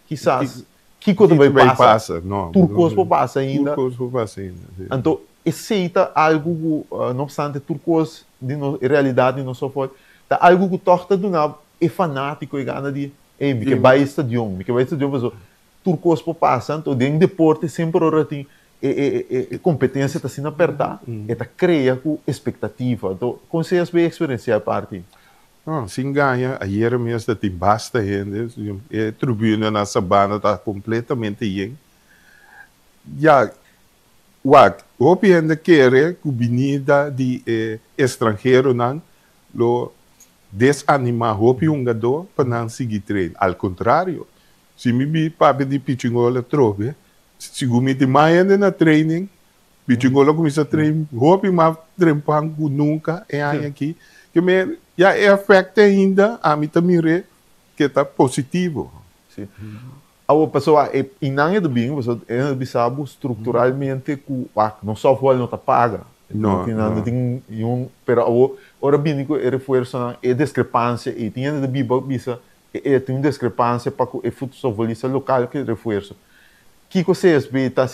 Speaker 1: Kisas kiko ta bai pasa. Tur kos por pasa ainda.
Speaker 6: Tur kos por pasa ainda, si.
Speaker 1: Anto esei ta algu ku, no opstante tur kos di nos, e realidat di nos softball, ta algu ku tòg ta duna e fanátiko e gana di, ey, mi ke bai e stadion, mi ke bai e stadion pasobra tur kos por pasa. Anto den deporte semper ora tin e kompetensia ta asina pèrtá, e ta krea ku espektativa. Anto kon CSB eksperensiá e parti?
Speaker 6: No, sin gaña, ayera mes ta tin basta hende, e tribuna na Sabana ta completamente yen. Ya, wak, hopi hende kere cu binida di e estranheronan lo desanima hopi hungadó pa nan sigui train. Al contrario, si mi bi papia di Pichingolo atrobe, sigur mi tin mas hende na training. Pichingolo a kuminsá train hopi mas trempan ku nunka e aña aki. Ke men ya e efekto ainda ami ta mir'é ke ta positivo.
Speaker 1: Sí. Awor pasobra e inan e ta bin pasobra e ta bisa bo strukturalmente ku wak nos softball no ta paga.
Speaker 6: No,
Speaker 1: no.
Speaker 6: no.
Speaker 1: Tin un pero awor ora bini ku e refuersonan e diskrepansia ei tin hende ta biba bisa e tin un diskrepansia pa ku e softballista lokal ku e refuerso. Kiko CSB ta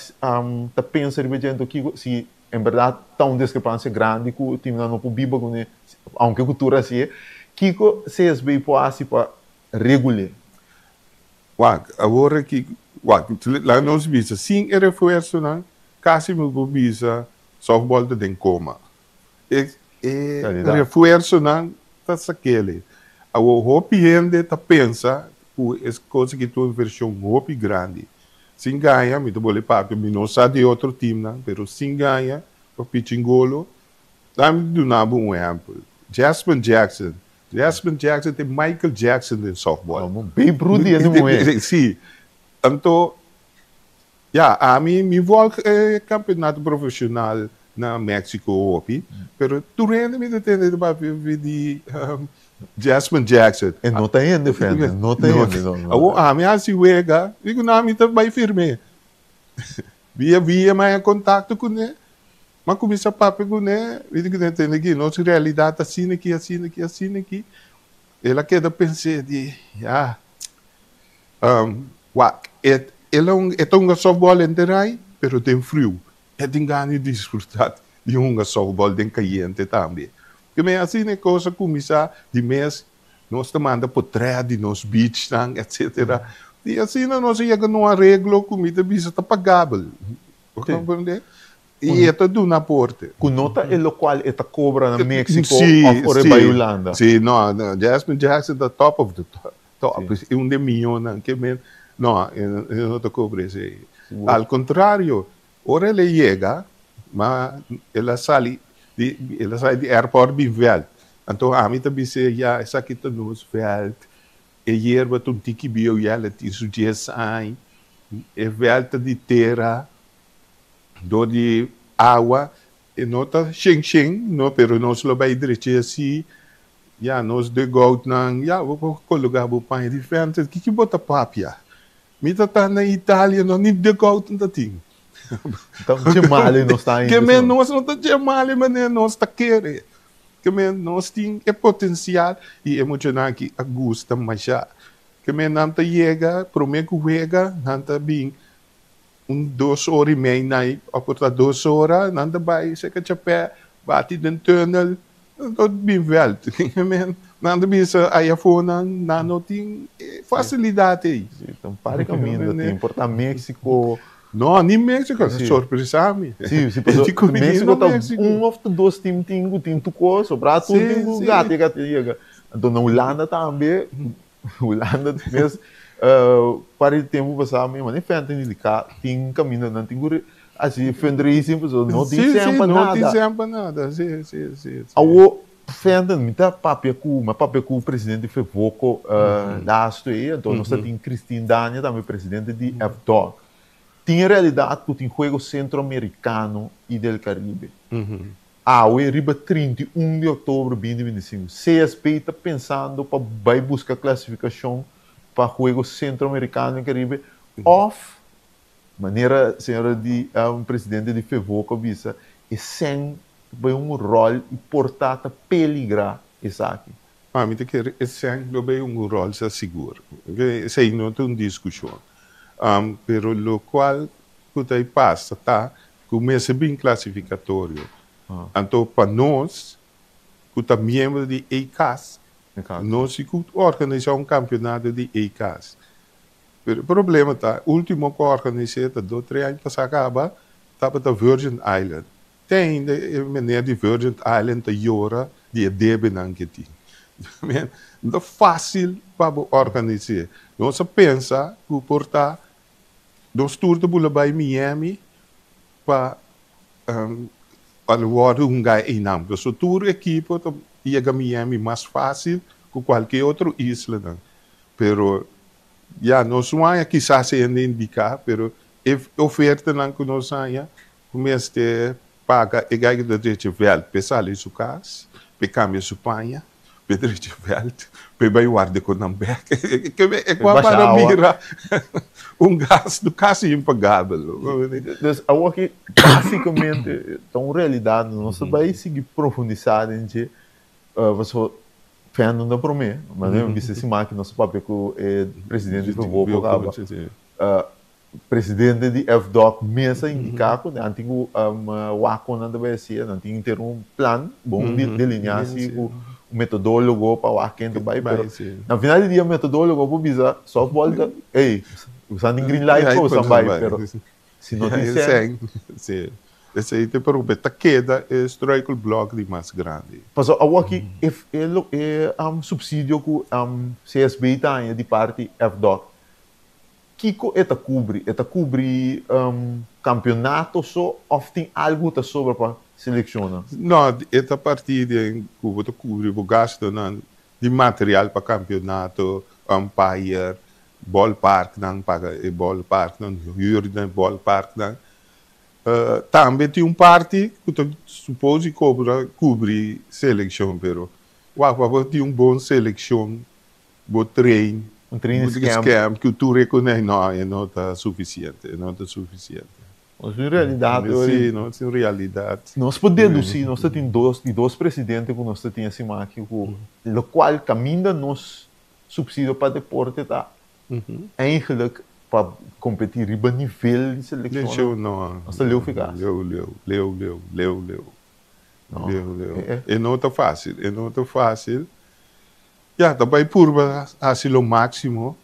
Speaker 1: ta pensa riba dje anto kiko si en berdad ta un diskrepansia grandi ku timnan no por biba kuné aunke ku tur hasié kiko CSB por hasi pa regul'é?
Speaker 6: Wak, awor aki, wak, laga nos bisa, sin e refuersonan, kasi mi por bisa softball ta den koma. E e refuersonan ta sakele. Awor hopi hende ta pensa ku e kos aki ta un invershon hopi grandi. Sin gaña, mi ta bole papia, mi no sa di otro teamnan, pero sin gaña, pa Pichingolo, Laat mi duna bo un ehempel. Jasmine Jackson. Jasmine Jackson ta e Michael Jackson den softball.
Speaker 1: Oh, Babe Ruth di hende muhé.
Speaker 6: Sí. Anto, ya, ami, mi volg e campeonato profesional na Mexico hopi, pero tur hende mi ta tende ta papia di Jasmine Jackson.
Speaker 1: E no ta hende, Fender, no ta hende. No, no.
Speaker 6: Awor ami hasi wega, digo, no, ami ta bai firm'é. Via via mi haña contacto kuné. M'a kuminsá papia kuné, mi di kuné, Tende aki, nos realidat ta asina aki, asina aki, asina aki. El a keda pens'é di, ya, wak, e el a hunga, e ta hunga sòftbòl henter ai, pero den friu. E tin gana di disfrutá di hunga sòftbòl den kayente tambe. Keme asina e kos a kuminsá di mes, nos ta manda potrèt di nos beachnan, etsetera. I asina nos a yega na un areglo ku mi ta bisa ta pagabel. Bo comprende? I e ta duna aporte.
Speaker 1: Ku no ta e lokual e ta kobra na Mexico òf ora e bai Hulanda.
Speaker 6: Sí, no, Jasmine Jackson ta top of the top. E un den miyonan. Ke men, no, e no ta kobra esei. Al kontrario, ora el a yega, ma el a sali di, el a sali di airport bin vèlt. Anto ami ta bis'é, ya, esaki ta nos vèlt. E yerba ta un tiki bieu ya, el a tin su dies aña. E vèlt ta di tera. Dor di awa e no ta shen shen no pero nos lo bay drechi asi ya nos dugoutnan ya bo por cologa bo paña di frente kiko bo ta papia mi ta ta na Italia no ni dugout no ta tin
Speaker 1: Ta dje mali nos ta ainda
Speaker 6: ke men nos no ta dje mali manera nos ta kere ke men nos tin e potencial y e muchanan aki a gusta masha ke men nan ta yega prome cu wega nan ta bin Un dos ora i mei nai a por ta dos ora nan ta bai seka chapè bati den tunnel nan ta bin vèlt nan ta bisa aya afó nan nan no tin e fasilidat ei.
Speaker 1: Si ta un par di kaminda tin por ta Mexico.
Speaker 6: No ni Mexico ta sorpresa mi.
Speaker 1: Si si pasobra Mexico ta un of ta dos tim tin ku tin tur kos sobra tur tin ku gati gati yega anto na Hulanda tambe. Hulanda mes par di tempu pasá mi manda Fenton indiká tin kaminda nan tin ku hasi fundraising pasobra no tin sèn pa nada.
Speaker 6: No tin sèn pa nada, si, si, si.
Speaker 1: Awor Fenton mi ta papia ku mi a papia ku presidente Fevoko lastu ei anto nos ta tin Christine Dania tambe presidente di FDOC. Tin e realidat ku tin juego centroamericano i del Caribe. Awe riba 31 di òktober 2025, CSB ta pensando pa bai buska klasifikashon pa Juegos Centroamericano i Caribe òf, manera señora di presidente di Fevoco a bisa, e sèn ta bai un ròl i por ta ta peligrá esaki.
Speaker 6: Pa mi ta kere e sèn lo bai un ròl sa sigur. Esei no ta un diskushon. Pero lokual ku ta e pasa ta Ku mester bin klasifikatorio. Anto pa nos ku ta miembro di ECAS, nos si ku organisá un kampionato di ECAS. Pero e problema ta, último ku a organis'é ta dos tres aña pasá kaba, tabata Virgin Island. Te ainda e meneer di Virgin Island ta yora di e debenan ke tin. No ta fásil pa bo organis'é. Nos a pensa ku por ta Nos tur ta bula bai Miami pa al wòrdu hunga einan. Pasobra tur ekipo ta yega Miami mas fásil ku kualke otro islanan. Pero ya nos no haña kisas hende indiká, pero e ofertanan ku nos haña. Mester paga e gai ku ta drecha vèlt p'e sali su kas, p'e kambia su paña, p'e drecha vèlt, p'e bai warda ku nan bèk. E kua para bira un gastu kasi impagabel.
Speaker 1: Dus awoki basikamente ta un realidat, nos ta bai sigui profundisá den dje, pasobra Fernando ta promé, manera mi bisa siman aki nos a papia ku e presidente di Fevoko kaba. Presidente di FDOK mes a indiká ku nan tin ku wak kon nan ta bai hasié, nan tin henter un plan bon delineá si ku un metodólogo pa wak ken ta bai, pero na final di dia metodólogo por bisa softball ta ey usa tin green light pa usa bai, pero si no tin sèn.
Speaker 6: Sí, esei ta pero ta keda e struikelblok di mas grandi.
Speaker 1: Pasobra awoki e supsidio ku CSB ta haña di parti FDOK Kiko e ta kubri? E ta kubri kampionato so òf tin algu ta sobra pa selekshonnan?
Speaker 6: No, e ta parti den ku bo ta kubri bo gastunan di material pa kampionato, umpire, ballparknan, paga e ballparknan, hür den ballparknan. Tambe tin un parti ku ta supos di kobra kubri selekshon, pero wak pa bo tin un bon selekshon Bo train,
Speaker 1: Un training
Speaker 6: bo
Speaker 1: camp.
Speaker 6: camp ku tur e kuné, no, e no ta sufisiente, e no ta sufisiente.
Speaker 1: Nos tin realidat
Speaker 6: Sí,
Speaker 1: ori.
Speaker 6: nos tin realidat.
Speaker 1: Nos por dedusí, nos ta tin dos, di dos presidente ku nos ta tin e siman aki ku lokual kaminda nos supsidio pa deporte ta eigenlijk pa kompetí riba nivel di selekshonnan,
Speaker 6: Selekshon, no.
Speaker 1: nos ta leu fikas.
Speaker 6: Leu, leu, leu, leu, leu, leu.
Speaker 1: No,
Speaker 6: Leu, leu.
Speaker 1: e, e.
Speaker 6: E no ta fásil, e no ta fásil. Ya, ta bai purba hasi lo máksimo.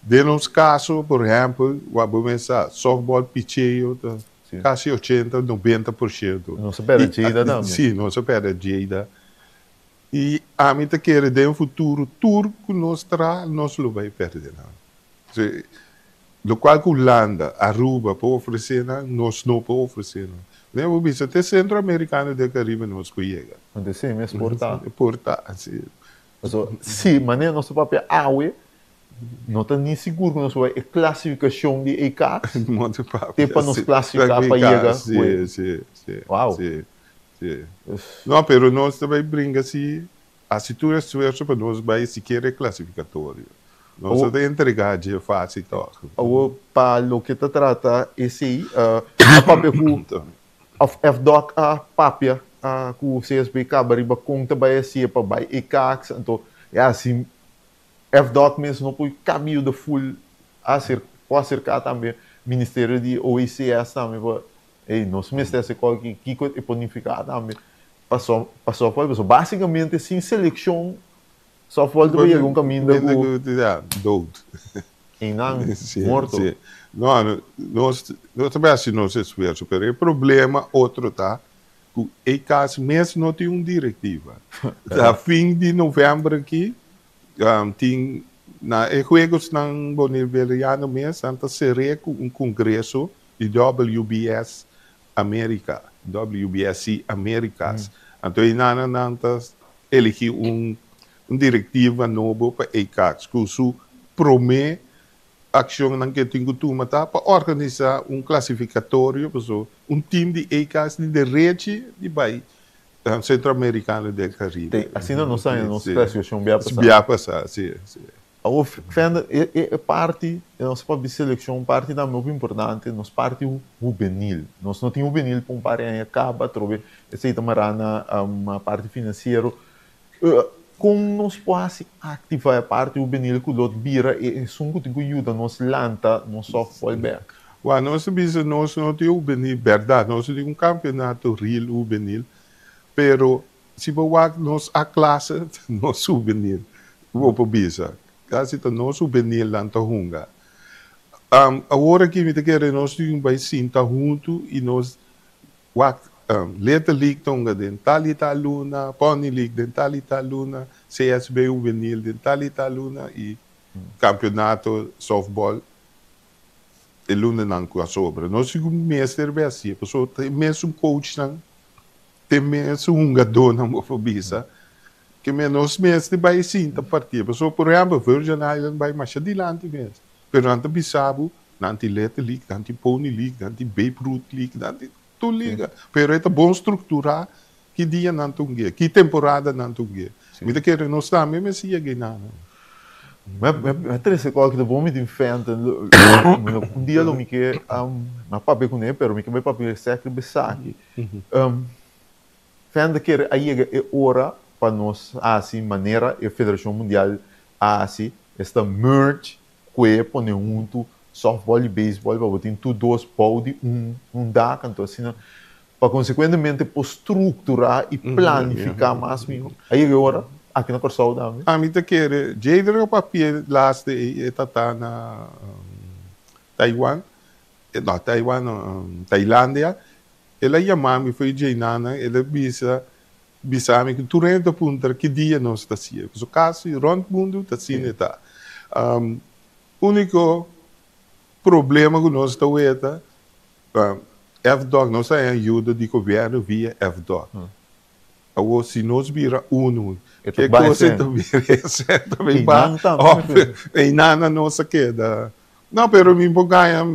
Speaker 6: Den nos kaso, por ehèmpel, wak bo mester sa, sòftbòl picheo ta kasi ochenta, 90%.
Speaker 1: Nos a pèrdè Jada tambe.
Speaker 6: Sí, nos a pèrdè Jada. I ami ta kere den futuro tur ku nos traha, nos lo bai pèrdè nan. Lokual ku Hulanda, Aruba por ofresé nan, nos no por ofresé nan. Nen bo bisa te Sentro Amerikano del Karibe nos por yega.
Speaker 1: Anto esei mes por ta.
Speaker 6: Por ta, si.
Speaker 1: Pasobra si manera nos ta papia awe, no ta ni sigur ku nos por bai e klasifikashon di EK te pa nos klasifiká pa yega ku e.
Speaker 6: Si, si, si.
Speaker 1: Wow.
Speaker 6: Si, si. No, pero nos ta bai bringa si Hasi tur esfuerso pa nos bai sikiera e klasifikatorio. Nos no ta entregá dje fásil tòg.
Speaker 1: Awor pa loke ta trata esei, a papia ku òf FDOK a papia ku CSB kaba riba kon ta bai hasié pa bai e kaks. Anto ya si FDOK mes no por kabi yuda ful aser por aserká tambe ministerio di OECS tambe pa ey nos mester hasi kòlke kiko e por nifiká tambe. Pa pa softball, pasobra básicamente sin seleccion softball ta por yega un caminda cu.
Speaker 6: Ya, dood.
Speaker 1: Einan, morto.
Speaker 6: Sí, sí. No, nos, nos ta bay haci nos esfuerzo, pero e problema otro ta cu e cas mes no tin un directiva. Ta fin di november aki tin na e juegosnan Boniveriano mes nan ta cere cu un congreso di WBS America, WBSC Americas. Anto einan nan ta eligi un directiva nobo pa ACACS cu su prome accionnan cu e tin cu tuma ta pa organisa un clasificatorio pasobra un team di ACACS tin derechi di bay Centroamericano del Caribe.
Speaker 1: Asina nos a haña nos clasificacion bia pasa.
Speaker 6: Bia pasa, si, si.
Speaker 1: Awor, Fender, e parti, nos papia di selekshon, parti tambe hopi importante, nos parti hubenil. Nos no tin hubenil pa un par di aña kaba, atrobe esei ta mará na parti finansiero. Kon nos por hasi aktivá e parti hubenil ku lo bira e esun ku tin ku yuda nos lanta nos sòftbòl bèk?
Speaker 6: Wak, nos ta bisa nos no tin hubenil, bèrdat, nos no tin un kampionato real hubenil, pero Si bo wak nos a klase, nos hubenil, bo por bisa. Kasi ta nos hubenilnan ta hunga. Awor aki mi ta kere nos tin bai sinta huntu i nos wak Little League ta hunga den tal i tal luna, Pony League den tal i tal luna, CSB Hubenil den tal i tal luna i kampionato softball e lunanan ku a sobra. Nos tin ku mester bai hasié pasobra ta e mesun coachnan. Te mes hungadónan bo por bisa ke me nos mester bai sinta partido. Pasobra por ehèmpel Virgin Island bai masha dilanti mes, pero nan ta bisa bo nan tin Little League, nan tin Pony League, nan tin Babe Ruth League, nan tin. Tur liga. Pero e ta bon strukturá ki dia nan ta hungu'é, ki temporada nan ta hungu'é. Mi ta kere nos tambe mester yega einan.
Speaker 1: Mi a trese kòke ta bon mi tin Fenton. Un dia lo mi ke mi a papia kuné pero mi ke bai papia esèk riba esaki. Fenton ta kere a yega e ora pa nos hasi manera e Federashon Mundial a hasi, esta merge Kue pone huntu softball i beisbòl pa bo tin tur dos bou di un un dak, anto asina pa konsekuentemente por strukturá i planifiká mas mihó. A yega e ora aki na Kòrsou tambe.
Speaker 6: Ami ta kere Jader a papia laatste ei e ta ta na Taiwan, no Taiwan no, Tailandia, el a yama mi for djei nan el a bisa Bisa mi ku tur hende ta puntra ki dia nos ta siña. Pasobra kasi rònt mundu ta asina e ta. Úniko problema ku nos ta weta, FDOK, nos ta haña ayuda di gobièrnu via FDOK. Awor si nos bira unu, ke kos e ta bira? E ta bin ba òf einan nos a keda. No, pero mi por gaña,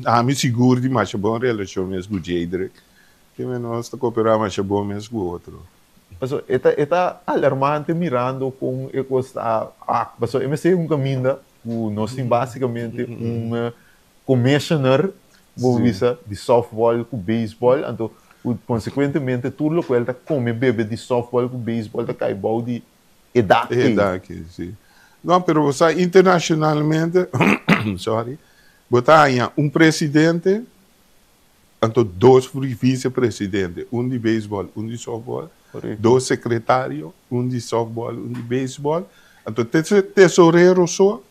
Speaker 6: ami sigur di masha bon relashon mes ku Jedrick. Keme nos ta cooperá masha bon mes cu otro.
Speaker 1: Pasobra e ta e ta alarmante mirando con e cos ta ah pasobra e mester un caminda cu nos tin basicamente un commissioner bo por bisa di softball cu baseball anto cu consecuentemente tur locual ta come bebe di softball cu baseball ta cay bou di e dak
Speaker 6: E
Speaker 1: ey.
Speaker 6: dak ey si. No pero bo sa internacionalmente sorry bo ta haña un presidente Anto dos vicepresidente, un di beisbòl, un di sòftbòl, dos sekretario, un di sòftbòl, un di beisbòl. Anto tesorero so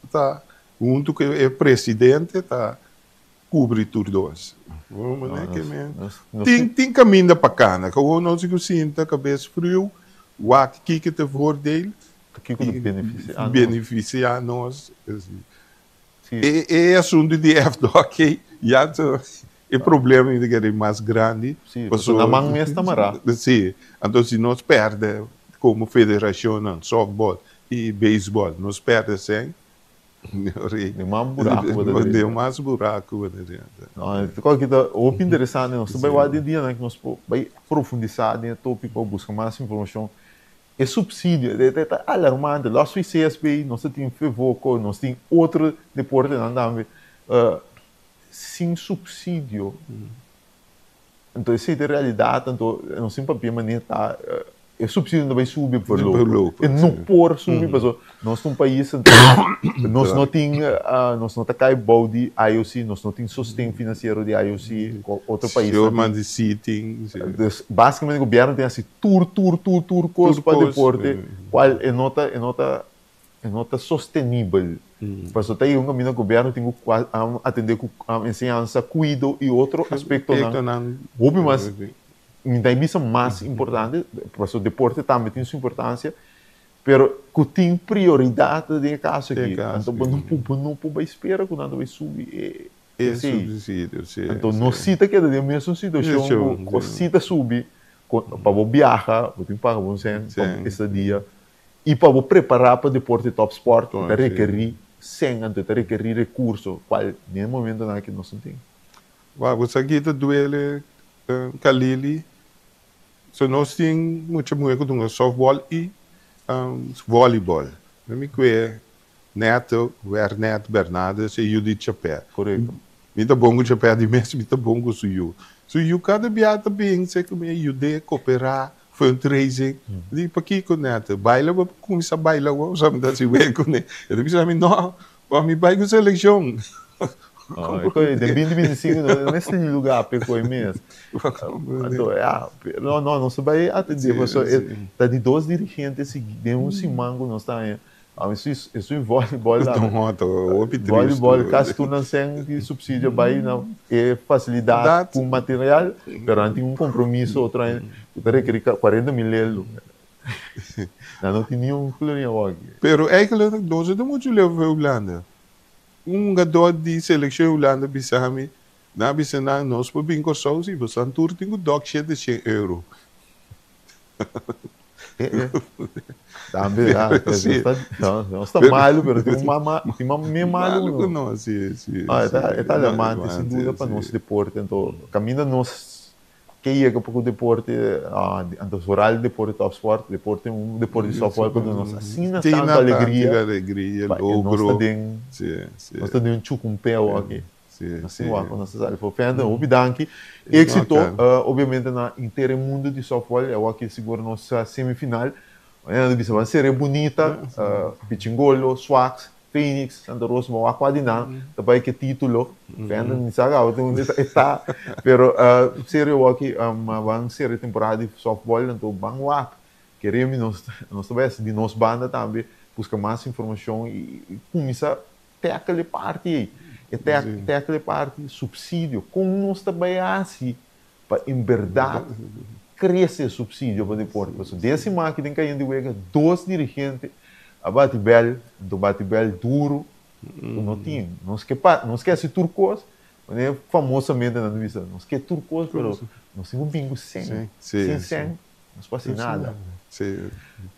Speaker 6: ta huntu ku e presidente ta kubri tur dos. Tin kaminda pa kana. Awor nos ku sinta kabes friu, wak kiko ta voordeel,
Speaker 1: Kiko ta
Speaker 6: benefisiá nos. E asuntu di FDOK ya ta e problema ta keda mas grandi.
Speaker 1: Sí, pasobra nan man mes ta mará.
Speaker 6: Sí, anto si nos pèrdè komo federashonnan sòftbòl i beisbòl, nos pèrdè sèn,
Speaker 1: Den mas buraku bo ta drenta.
Speaker 6: Den mas buraku bo ta drenta.
Speaker 1: No, e kos aki ta hopi interesante. Nos ta bai wak den dianan ku nos por bai profundisá den e tópiko, buska mas informashon. E subsidio e ta alarmante. Los fi CSB nos ta tin Fevoko, nos tin otro deportenan tambe sin subsidio. Anto esei ta e realidad, anto nos tin papia manera ta e subsidio no ta bay subi voorlopig. E no por subi pasobra nos ta un pais anto nos no tin nos no ta cay bou di IOC, nos no tin sosten financiero di IOC, otro paisnan
Speaker 6: tin.
Speaker 1: Dus basicamente gobierno tin haci tur tur tur tur kos pa deporte cual e no ta e no ta e no ta sostenibel pasobra ta yega un caminda gobierno tin cu atende cu enseñansa cuido y otro aspectonan hopi mas mi ta bisa mas importante pasobra deporte tambe tin su importancia pero cu tin prioridad den e caso aki anto bo no por bo no por bay spera cu nan ta bay subi e
Speaker 6: E subsidio, si.
Speaker 1: Anto no si ta keda den e mesun situacion cu si ta subi pa bo biaha, bo tin cu paga bon cen pa bo estadia y pa bo prepara pa deporte top sport ta rekeri cen, anto ta rekeri recurso cual den e momentonan aki nos no tin.
Speaker 6: Wak, bo sa ki ta duele Kalili? So nos tin mucha muher cu ta hunga softball y volleyball. Mi cue Neto, Wernet Bernardus e yu di Chapè.
Speaker 1: Korekto.
Speaker 6: Mi ta bon ku Chapè di mes, mi ta bon ku su yu. Su yu kada bia ta bin sey ku mi a yud'é koperá fundraising. Mi di, Pakiko Neto? Baila bo kuminsá baila awor? Sa mi ta hasi wega kuné. E ta bisa mi, No, bo mi bai ku selekshon.
Speaker 1: Den binti binti sinku no mester di lugá p'e koe mes. Anto, ya, no, no, nos ta bai atendé pasobra ta di dos dirigente sigui den un siman ku nos ta haña. Ami su esun i volleyball tambe.
Speaker 6: No, ta hopi tristu.
Speaker 1: Volleyball kasi tur nan sen di subsidio bai na e facilidad cu material, pero nan tin un compromiso otro aña cu ta rekeri 40.000 lelu. Nan no tin niun florin awor aki.
Speaker 6: Pero eigenlijk nos no ta muchu leu for Hulanda. Un hungador di seleccion Hulanda bisa mi, nan a bisa nan nos por bin Corsou si, pasobra nan tur tin cu dok 700 euro.
Speaker 1: Tambe, ah,
Speaker 6: Sí.
Speaker 1: No, nos ta malu, pero tin un mama, tin mas me malu
Speaker 6: Malu
Speaker 1: ku
Speaker 6: ku
Speaker 1: nos.
Speaker 6: nos, sí, sí,
Speaker 1: Ah,
Speaker 6: sí.
Speaker 1: e ta alarmante, sin duda, pa nos deporte. Anto, kaminda nos ke yega pa ku deporte, ah, anto vooral deporte topsport, deporte, un deporte di softball ku nos asina
Speaker 6: Tin
Speaker 1: tantu
Speaker 6: na
Speaker 1: alegria,
Speaker 6: tantu alegria,
Speaker 1: pa e nos ta
Speaker 6: logro.
Speaker 1: den,
Speaker 6: Sí, sí.
Speaker 1: nos ta den un chukumpeo aki.
Speaker 6: Sí,
Speaker 1: Nos
Speaker 6: sí.
Speaker 1: tin wak ku nos ta sali for. Fernando, hopi danki. Éxito,
Speaker 6: No,
Speaker 1: obviamente, na inter e mundu di softball. Awor aki sigur nos semifinal. Mañana ta bisa ban serie bunita, Pichingolo, Swax, Phoenix, Santa Rosa, ban wak kua di nan ta bai ke titulo. Fernando ni sa kaba tin unda e ta, pero serio awor aki ban sera e temporada di softball, anto ban wak. Kere mi nos nos ta bai hasi di nos banda tambe buska mas informashon i kuminsá tackle e parti ei. E tackle e parti supsidio. Kon nos ta bai hasi pa en berdad crece e subsidio pa deporte. Pasobra den siman aki den Cayente Wega dos dirigente a bati bel, anto bati bel duro cu no tin. Nos ke pa, nos ke haci tur cos, manera famosamente nan ta bisa, nos ke tur cos pero nos tin cu bin cu cen, sin cen nos por haci nada.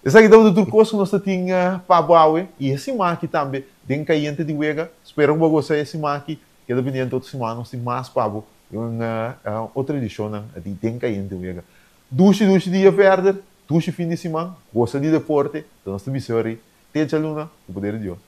Speaker 1: Esaki tabata tur cos cu nos ta tin pa bo awe y e siman aki tambe den Cayente di Wega. Spero cu bo a gosa e siman aki. Keda pendiente otro siman nos tin mas pa bo. Den un otro edishonnan di Den Kayente Wega. Dushi dushi dia verder, dushi fin di siman, gosa di deporte, ta nos ta bisa ori te djaluna ku poder di Dios.